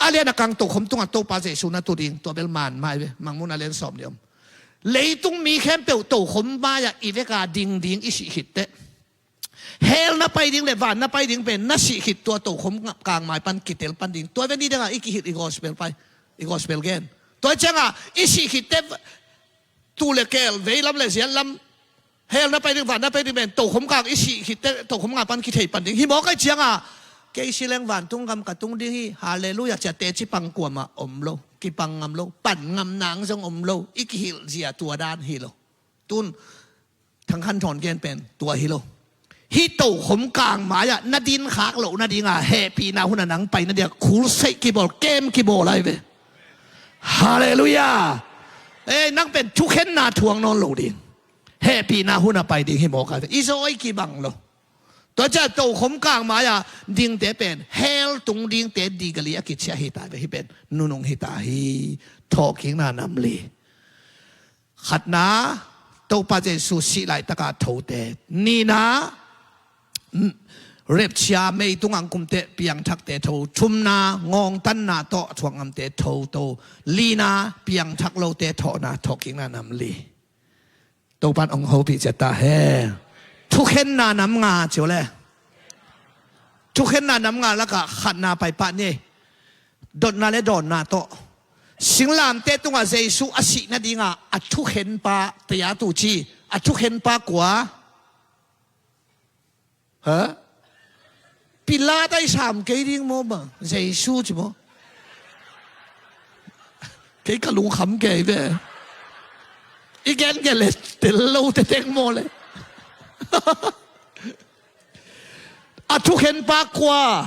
a lian a kang tokhom tungah Topa Jesu na tu ding, tua bel man mai ve, Mangmuhna a lian sawm nih om. Leitung mi khempeuh tokhom mai-ah i veka ding ding i sih khit teh, hell na pai ding le van na pai ding pen na sih khit tua tokhom kang mai pan kitel pan ding. Tua ve nidanga i kihilh i gospel pai, i gospel gen. Tua ih ciangah i sih khit teh, tu le kel, veilam le ziatlam, hell na pai ding, van na pai ding pen tokhom kang i sih khit teh tokhom kang pan kithei pan ding hi mawk ai ciangah, kei si leng vantung gam ka tung ding hi, halleluiah, cia teci pang kuamah om lo, kipang ngam lo, pan ngam nang zong om lo. I kihilh zia tua dan hi lo. Tun Thang Khan Thawn gen pen tua hi lo. Hih tokhom kang mai-ah na din khak loh nadinga hehpihna hunah nang pai nadiak khulseih kibawl, kem kibawl ai ve. Halleluiah. Ei, nang pen thukhenna thuang nawn lo ding. Hehpihna hunah pai ding hi mawk ai ve. I zawi kibang lo. Tua ciah tokhom kang mai-ah dingte pen hell tung dingte digali a kiciah hi ta ve. Hih pen nunung hi ta hi. Thawhkikna nam li. Khatna, Topa Jesu sih laitaka thote. Nihna, m-, Repchia, meitung ang kumte piangthakte tho. Thumna, ngawngtanna tawh a thuak ngamte tho to. Lina, piangthak lote thawhna, thawhkikna nam li. Topan ong hopih ciat ta hen. Thukhenna nam nga ci uh le. Thukhenna nam nga lakah khatna paipah ni. Dotna le dawnna tawh. Singlamteh tungah Jesu a sih nadingah a thukhenpa, taya tu ci, a thukhenpa kua? Ha? Pilat a i sam kei ding maw bang? Jesu ci maw? Kei ka lungkham kei ve. I gen gen le tel lo te teng maw le. A thukhenpa kua?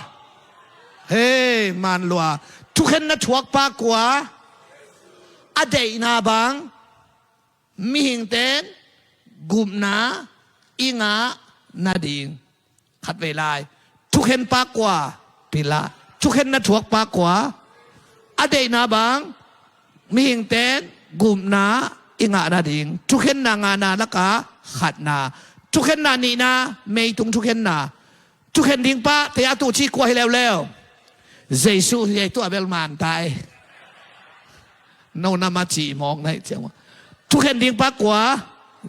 Hei, man lua. Thukhenna thuakpa kua? A deihna bang mihingten gupna i ngah nading. Khatvei lai. Thukhenpa kua? Pilat. Thukhenna thuakpa kua? A deihna bang mihingten gupna i ngah nading. Thukhenna ngana lakah khatna. Thukhenna nihna, meitung thukhenna. Thukhen dingpa, taya tu ci kua hi leuleu? Jesu hi ei, tua bel man tai. No nama ci mawk nai ciang. Thukhen dingpa kua?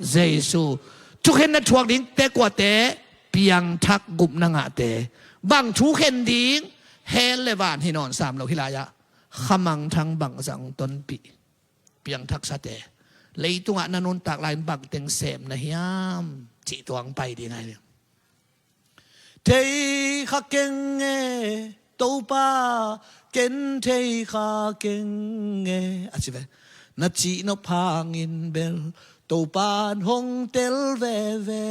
Jesu. Thukhenna thuak dingte kuate? Piangthak, gupna ngahte. Bang thukhen ding? Hell le van hi nawn sam lo hi lai-ah. Khamangthang bangzah tonpih? Piangthaksate. Leitungah na nuntak lai-in bangteng sem na hiam cih tuang pai ding ahi. Thei kha keng e, Topa, ken thei kha keng e, a ci ve. Na cihnop hangin bel Topan hong tel veve.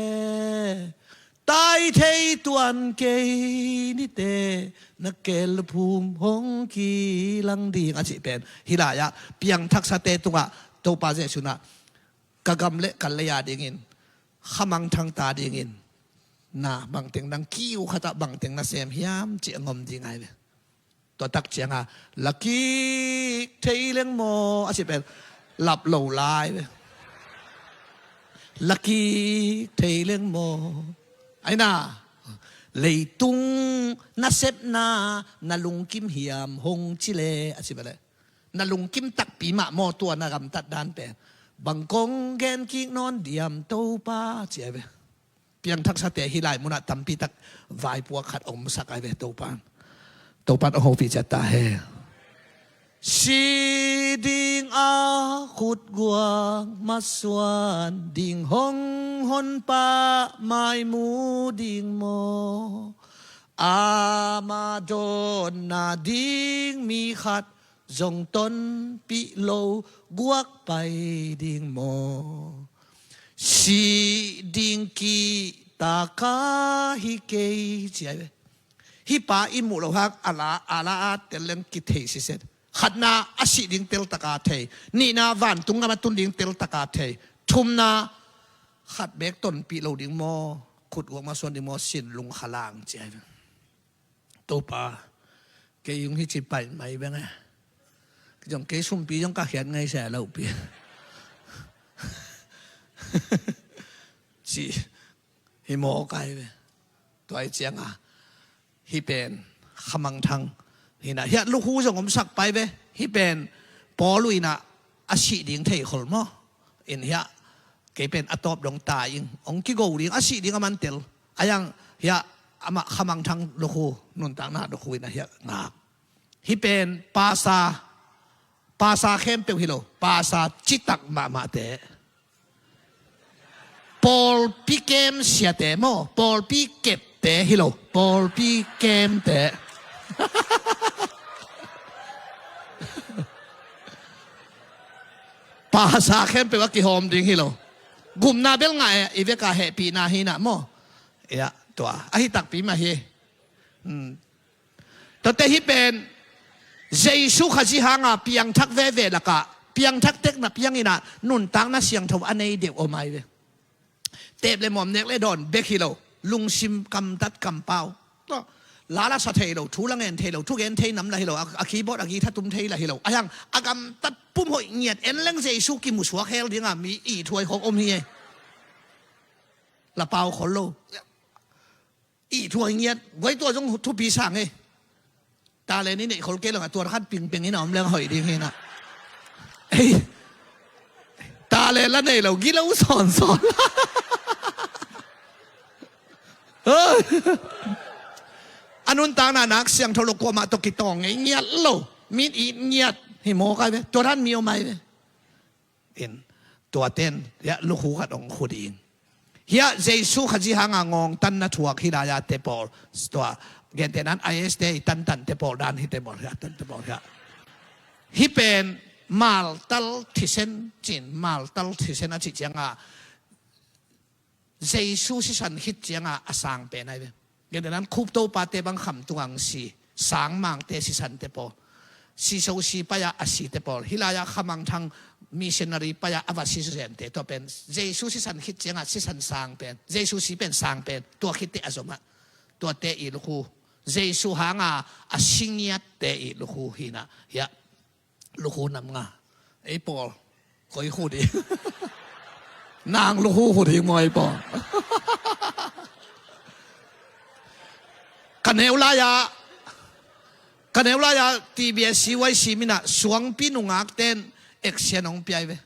Tai thei tuan kei nite, na kelphum hong kilang ding, a cih pen hi lai-ah piangthaksate tungah Topa Jesu in ah, ka gam le ka lei a dingin, khamangthang ta dingin, na bangteng nang kiu khatah bangteng na sem hiam cih a ngom ding ahi ve. Tua tak ciangah, la kik thei leng maw, a cih pen lap lo lai ve. La kik thei leng maw. Aina, leitung nasepna na lungkim hiam hong ci le, a ci ve le. Na lungkim takpi mah maw tua na gamtat dan pen? Bang kong gen kik nawn diam Topa, ci ahi ve. Piangthaksate hi lai munah tampi tak vaipuak khat omsak ahi ve. Topan, Topan a hopih ciat ta hen. Si ding a khutguak masuan ding hong Honpa mai mu ding maw? Ama dawnna ding mi khat zong tonpih lo guak pai ding maw? Si ding kihta ka hi kei, ci ahi ve. Hih pa i muh loh hang a la, a la a tel leng kithei siset. Khatna, a sih ding teltaka thei. Nihna, vantung gam a tun ding teltaka thei. Thumna, khat beek tonpih lo ding maw? Khutguak masuan ding maw? Sin lungkha lang, ci ahi ve. Topa, kei hong hi ci pai mai beng e. Zong kei sumpi zong ka khiat ngaihsa lohpi ci hi mawk ahi ve. Tua hi ciangah hih pen khamangthang hi na, hiah lukhu zong omsak pai ve. Hih pen Paul uh in ah a sih ding thei khol maw? In hiah kei pen a tawp dong ta ing, hong kigo ding, a sih ding a man tel. A yang hiah amah khamangthang lukhu, nuntakna lukhu in ah hiah ngak. Hih pen pasa, pasa khempeuh hi lo, pasa citak mahmahte. Pawlpi kem siate maw, pawlpi kepte hi lo, pawlpi kemte. Pasa khempeuh a kihawm ding hi lo. Gupna bel ngah e, i veka hehpihna hi na maw? Ya, tua ahi takpi mah hi. Hmm. Tuate hih pen Jesu Khazih hanga piangthak veve lakah piangthak tekna piang in ah nuntakna siangtho a nei deuh om ahi ve. Tep le muam, nek le dawn bek hi lo, lungsim kamtat kampau. Tua, la la sa thei lo, thu la ngen thei lo, thugen thei nam la hi lo, a, a keyboard a guitar tum thei la hi lo. A hiang a gamtat pum hoih ngiat en leng Jesu kimusuak hel dinga mi ithuai khawng om hi e. La pau khol lo. Ih thuai ngiat guai, tua zong thupi sang ei. Talent i neih khol kei lo-in ah, tua khat pingpeng in a om leng hoih ding hi-in ah. Ei, talent la nei lo, gilo sawnsawn. A nuntakna nak siangtho lo, kuamah tawh kitawng ngei ngiat lo. Min it ngiat hi mawk ai ve. Tua dan mi om ai ve. In, tua ten hiah lukhu khat hong khu ding. Hiah Jesu Khazih hanga ngawngtanna thuak hi lai-a te pawl, tua gentehna-in I A S te i tantan te pawl dan hi te pawl hiah, tan te pawl hiah. Hih pen maltal thisen cin, maltal thisen a cih cianga Jesu sisan khit cianga a sang pen ai ve. Gentehna-in Cope Topate bang kham tungah hong si, sangmangte sisante pawl, siso si pai-a a site pawl, hih lai-a Khamangthang missionary pai-a a va si zente, tua pen Jesu sisan khit cianga sisan sang pen, Jesu si pen sang pen, tua khitteh a zomah, tuate i lukhu, Jesu hanga a si ngiatte i lukhu hi-in ah hiah. Lukhu nam nga. Ei pawl, koi khu ding? Nang lukhu khu ding maw ei pawl? Ka neu lai-a, ka neu lai-a T B S C Y C min-ah suangpi nungakten action hong pia ai ve.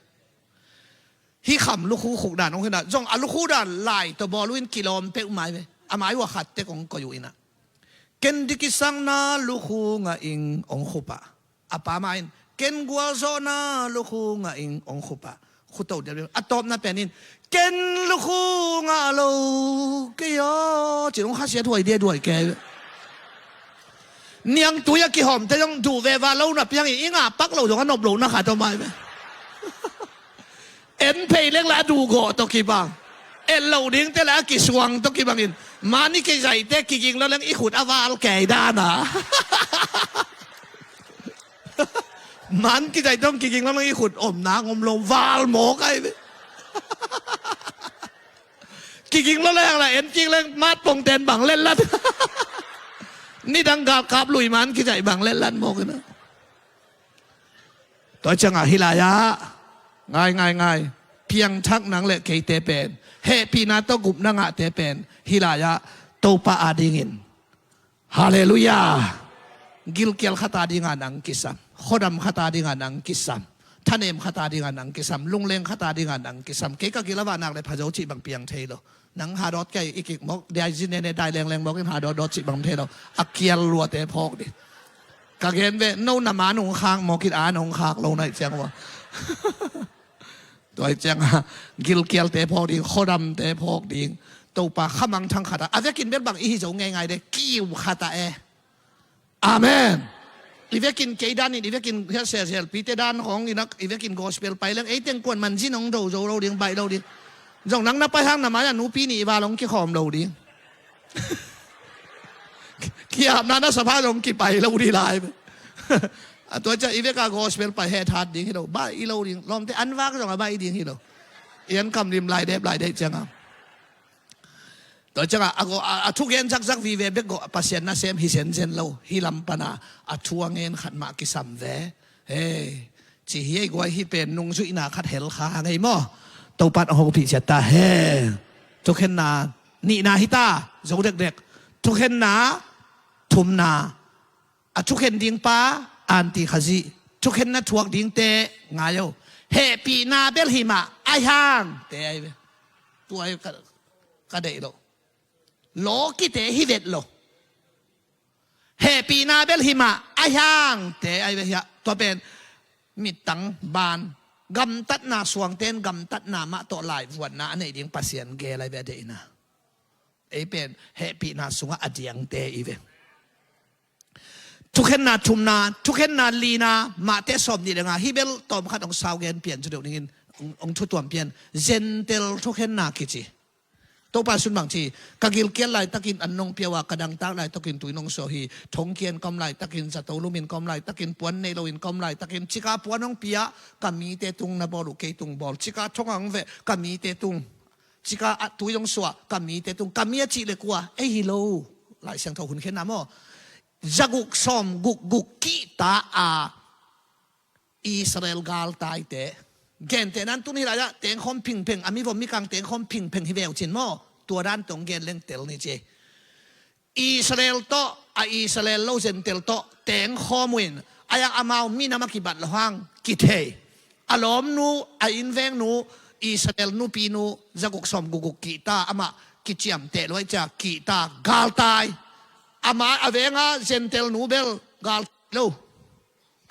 Hih kham lukhu khuk dan hong hi-in ah, zong a lukhu dan lai tawh bawl uh in kilawm peuhmah ai ve. A mai uh a khat tek hong koih uh in ah, ken dikisakna lukhu ngah ing, hong khu pah. A pa mah in, ken gualzawhna lukhu ngah ing, hong khu pah. Khuto dialdial. A tawpna pen in, ken lukhu ngah lo kei aw, ci-in hong khasiat huai diaduai kei. Niangtui a kihawmte zong duh veva lo napi hangin i ngah pak loh zong a nop lohna khat om ai ve. En phei leng la a duhgawh tawh kibang, et loh dingte la a kisuang tawh kibangin, man i kizaihte kiging lo leng i khut a val kei dan a. Man kizaihte hong kiging lo leng i khut om nang om lo, val mawk ai ve. Kiging lo leng la en kik leng matpongten bang letlat. Nidang galkap lui man kizaih bang letlat mawk in ah. Tua ciangah hih lai-ah, ngai, ngai, ngai, piangthak nang le keite pen, hehpihna tawh gupna ngahte pen hih lai-ah Topa adingin, Halleluiah, gilkial khat adinga nang kisam, khuadam khat adinga nang kisam, thanem khat adinga nang kisam, lungleng khat adinga nang kisam. Kei ka gil a vah nak le phazo cih bang piang thei lo. Nang hadawt kei i kik mawk, dai zi nene dai lengleng mawk in hadawt dawt cih bang thei lo. A kial luate phawk ding. Ka gen ve, no na man hong khak mawk in, an hong khak lo na ih ciang uh a. Tua ih ciangah gilkialte phawk ding, khuadamte phawk ding. Topa khamangthang khatah a vekin bel bang i hi zo ngeingai de, kiu khatah e. Amen. I vekin kei danin, i vekin hiah selselpite dan khawng in ah, i vekin gospel pai leng, ei teng kuan man zin hong do zo lo ding, baih lo ding. Zong nang na pai hang na mai-ah nupi nih val hong kikhawm lo ding. Kiapna na saphai zong kipai lo ding lai. A tua ciah i veka gospel pai hethat ding hi lo, baih i lo ding, lawmte an vak zong a baih ding hi lo. I an kam lim lai dep lai dep ciangah. Tua ciangah a, a, a thugen zakzak vive bek gawh Pasian nasem hi zenzen lo. Hih lam pana a thu a ngen khat mah kisam ve. Hei, ci hi ei guai, hih pen nungzuihna khat hel kha ngei maw? Topan a hopih ciat ta he. Thukhenna nihna hi ta, zo dekdek. Thukhenna thumna, a thukhen ding pa Anti Khazih. Thukhenna thuak dingte ngai o. Hehpihna bel hi mah ai hang te ai ve. Tua ai ka, ka deih lo. Lawkite hi vet lo. Hehpihna bel hi mah ai hang te ai ve hiah. Tua pen mittang ban, gamtatna suangten gamtatna mah tawh laivuanna a neih ding Pasian gel ai ve a deihna. Ei pen hehpihna sungah a diangte i ve. Thukhenna thumna, thukhenna lina, Mate sawm nih le nga, hih bel tawmkhat hong sau gen pian cu deuh ningin, hong, hong thutuam pian. Zentel thukhenna kici. Topa sun bang ci, ka gilkial laitakin an nong piau a, ka dangtak laitakin tui nong suah hi. Thongkian ka om laitakin, zato lumin ka om laitakin, puan nei loin ka om laitakin, cika puan hong pia, ka mite tung na bawl uh kei tung bawl. Cika thong ang ve, ka mite tung. Cika a tui hong suah, ka mite tung. Ka mi a cih le kua, ei hi lo. Lai Siangtho hun khenna maw? Zaguk sawm guk guk kihta a Israel galtaite. Gentehna-in tun hih lai-ah tengkhawm phingpheng, a mivom mikang tengkhawm phingpheng hi veu cin maw? Tua dan tong gen leng tel ni ci. Israel tawh, a Israel lo Gentile tawh tengkhawm uh in, a iang amau minam a kibat lo hang kithei. A lawmnu, a innvengnu, Israel nupinu, zaguk sawm gukguk kihta, amah kiciamteh luai cia kihta, galtai. Amah a venga Gentile nu bel galtai lo.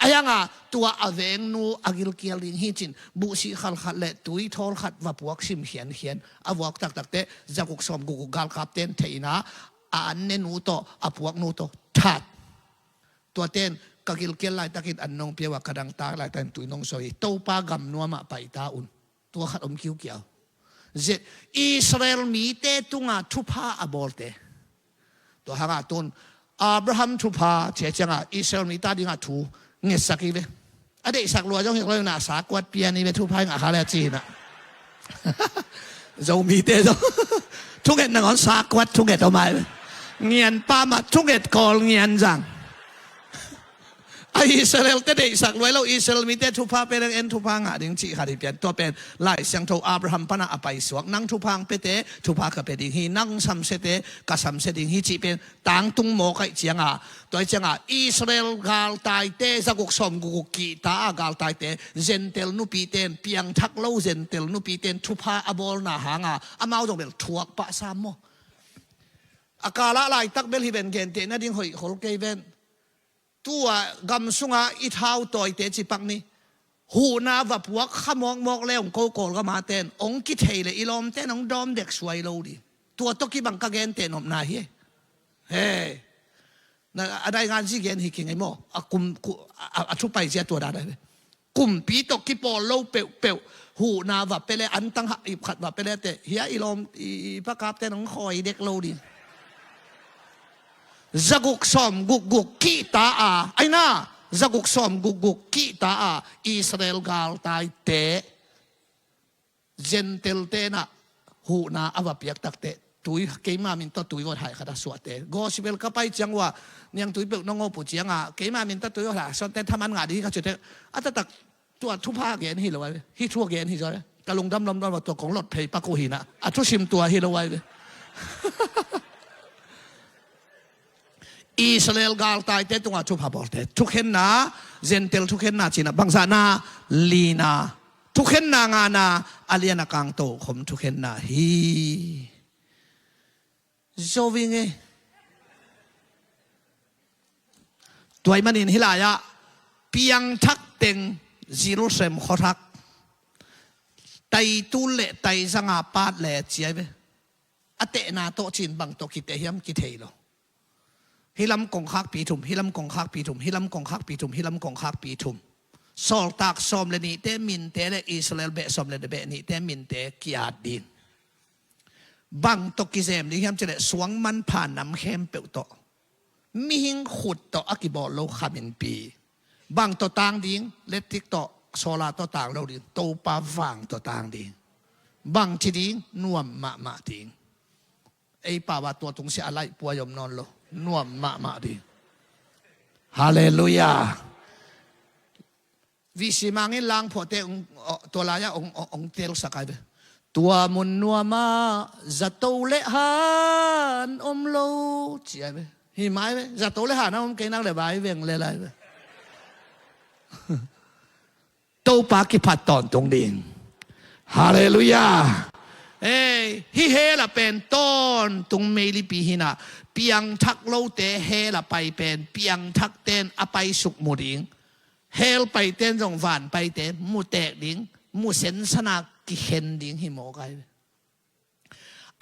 A ianga tua a vengnu a gilkial ding hi cin, buhsih khalkhat le tui thawl khat va puak sim khiankhian, a vuak taktakte zaguk sawm gukguk galkapten theihna, a an nenu tawh, a puaknu tawh that. Tuaten ka gilkial laitakin an nong pia uh a, ka dangtak laitakin tui nong sawi hi. Topa gam nuamah paita un. Tua khat om kiukiau. Zet Israel mite tunga thupha a bawlte. Tua hanga tun Abraham thupha cia cianga Israel mite dinga thu ngetsak hi ve. A deihsak lua zong hi lo na sa kuat pian hi ve, thupha hi ngah kha le a ci hi na. Zomite zong thunget nangawn sa kuat thunget om ai ve. Ngian pama thunget kawl ngian zang. A Israel te deihsak luai lo, Israel mite thupha pe leng en thupha ngah ding cih khat hi pian. Tua pen Lai Siangtho Abraham pana a paisuak, nang thupha ang pete thupha ka pe ding hi, nang samsiate ka samsia ding hi cih pen tangtung mawk aih cianga, tua cianga Israel galtaite zaguk sawm gukguk kihta a galtaite Gentile nupiten, piangthak lo Gentile nupiten thupha a bawlna hanga amau zong bel thuak pah sam maw? A kalah laitak bel hi ven, genteh nading hoih khol kei ven. Tua gam sunga i thau tawite cipak ni. Huhna va puak kha mawkmawk le hong ko Kawlgama ten hong kithei le i lawmten hong dawm dek suai lo ding. Tua tawh kibang ka genteh nopna hi. He. Na, a dai ngan zi gen hi kingei maw? A kum, ku, a, a, a thupai zia tua dan ahi ve. Kumpi tawh kipawl lo peuhpeuh. Huhna va pe le, antang hah ip khat va pe le te, hia i lawm, i, i pakapten hong khawi dek lo ding. Zaguk sawm gukguk kihta a, aina, zaguk sawm gukguk kihta a, Israel galtaite Gentile tenah huhna a va piak takte, tui, keima min tawh tui vawt hai khat a suahte. Gospel ka pai ciang uh a, niangtui peuh nong awp uh cianga, keima min tawh tui vawt hai suahte thaman ngah ding hi ka cite. A taktak tua thupha gen hi lo ai ve. Hi thu gen hi zaw ai ve. Ka lungdam lomlom a tua kong lot phei pak uh hi na. A thusim tua hi lo ai ve. Israel galtaite tunga thupha bawlte. Thukhenna, Gentile thukhenna cina, bangzahna, lina. Thukhenna ngana, a lian a kangto khom thukhenna hi. Zo ving e. Tuai manin hi lai-ah piangthak teng zilsem khuathak. Taitul le taizanga pat le ciai ve. A tehna tawh cin bang tawh kiteh hiam kithei lo. Hi lam kongkhak pi thum, hi lam kongkhak pi thum, hi lam kongkhak pi thum, hi lam kongkhak pi thum. Sawltak sawm le nihte minte le Israel beh sawm le beh nihte minte ki-at ding. Bang tawh kizem ding hiam cileh suang manpha nam khempeuh tawh. Mihing khut tawh a kibawl lo khaminpi. Bang tawh tang ding, letrik tawh, solar tawh tang lo ding, Topa vang tawh tang ding. Bang ci ding, nuam mahmah ding. Ei pau a tua tungsiah a laih puai om nawn lo. Nuam mahmah ding. Halleluiah. Visi mangin langphuahte ong, tua lai-ah ong, ong, ong telsak ai ve. Tua mun nuamah zato le han om lo ci ai ve. Hi mai ve. Zato le han a om kei nak le vai veng le lai ve. Topa kiphat tawntung ding. Halleluiah. Ei, hi hela pen tawntung meilipi hina. Piangthak lote hela pai pen piangthak ten a pai suk mu ding. Hell paiten zong van paite mutek ding, mu sensana kikhen ding hi mawk ai ve.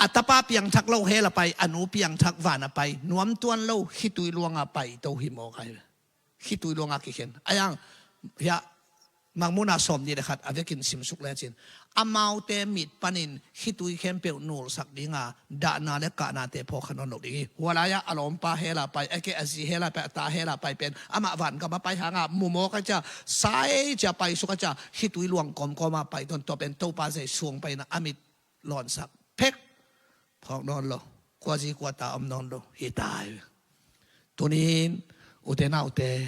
A tapa piangthak lo hell a pai, a nu piangthak van a pai, nuamtuan lo khitui luanga paito hi mawk ai ve. Khitui luanga kikhen. A iang, hia, Mangmuhna sawm nih le khat a vekin simsuk lecin. Amaute mit panin khitui khempeuh nulsak dinga, dahna le kahnate phawk kha nawn lo ding hi. Hua lai-ah a lawmpa hell a pai, a ke a zi hell a pai, a ta hell a pai pen, amah vangam a pai hanga, mumawk a cia, sai cia paisuk a cia, khitui luang kawmkawma pai tawn tua pen Topa Zeisu hong paina a mit lawnsak phek phawk nawn lo. Kua zi kua ta om nawn lo. Hi tai. Tunin, ute naute.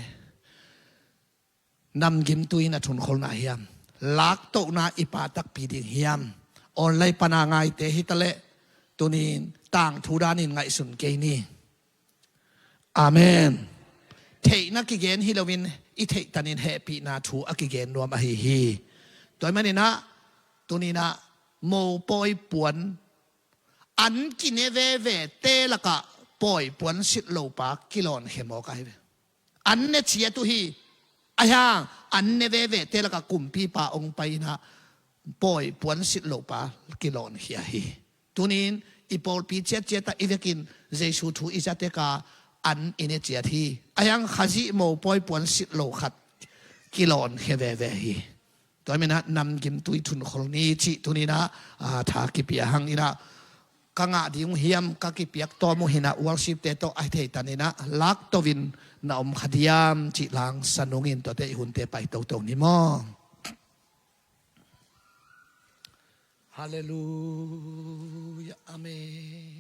Namgimtui in a thunkholna hiam? Laktohna i pa takpi ding hiam? Online pana ngaite hitaleh tunin tangthu danin ngaihsun kei ni. Amen. Theihna kigen hi loin i theihtanin hehpihna thu a kigen nuam ahi hi. Tua ahih maninah tuninah mopawi puan an kine vevete lakah pawi puan silh lopa kilawnkhia mawk ahi ve. An ne ciat uh hi. Ahi hang an ne vevete lakah kumpipa ong pai inah pawi puan silh lopa kilawnkhia hi. Tunin i pawlpi ciatciatah i vekin Jesu thu i za teka an i ne ciat hi. Ahi hang Khazih mopawi puan silh lo khat kilawnkhia veve hi. Tua minah namgimtui thunkhol ni cih tuninah a, tha kipia hang inah ka ngah ding uh hiam, ka kipiak tawm uh hinah worshipte tawh a theihtaninah laktoin na om kha diam cih langsa nungin tuate i hunte pai toto ni maw? Halleluiah. Amen.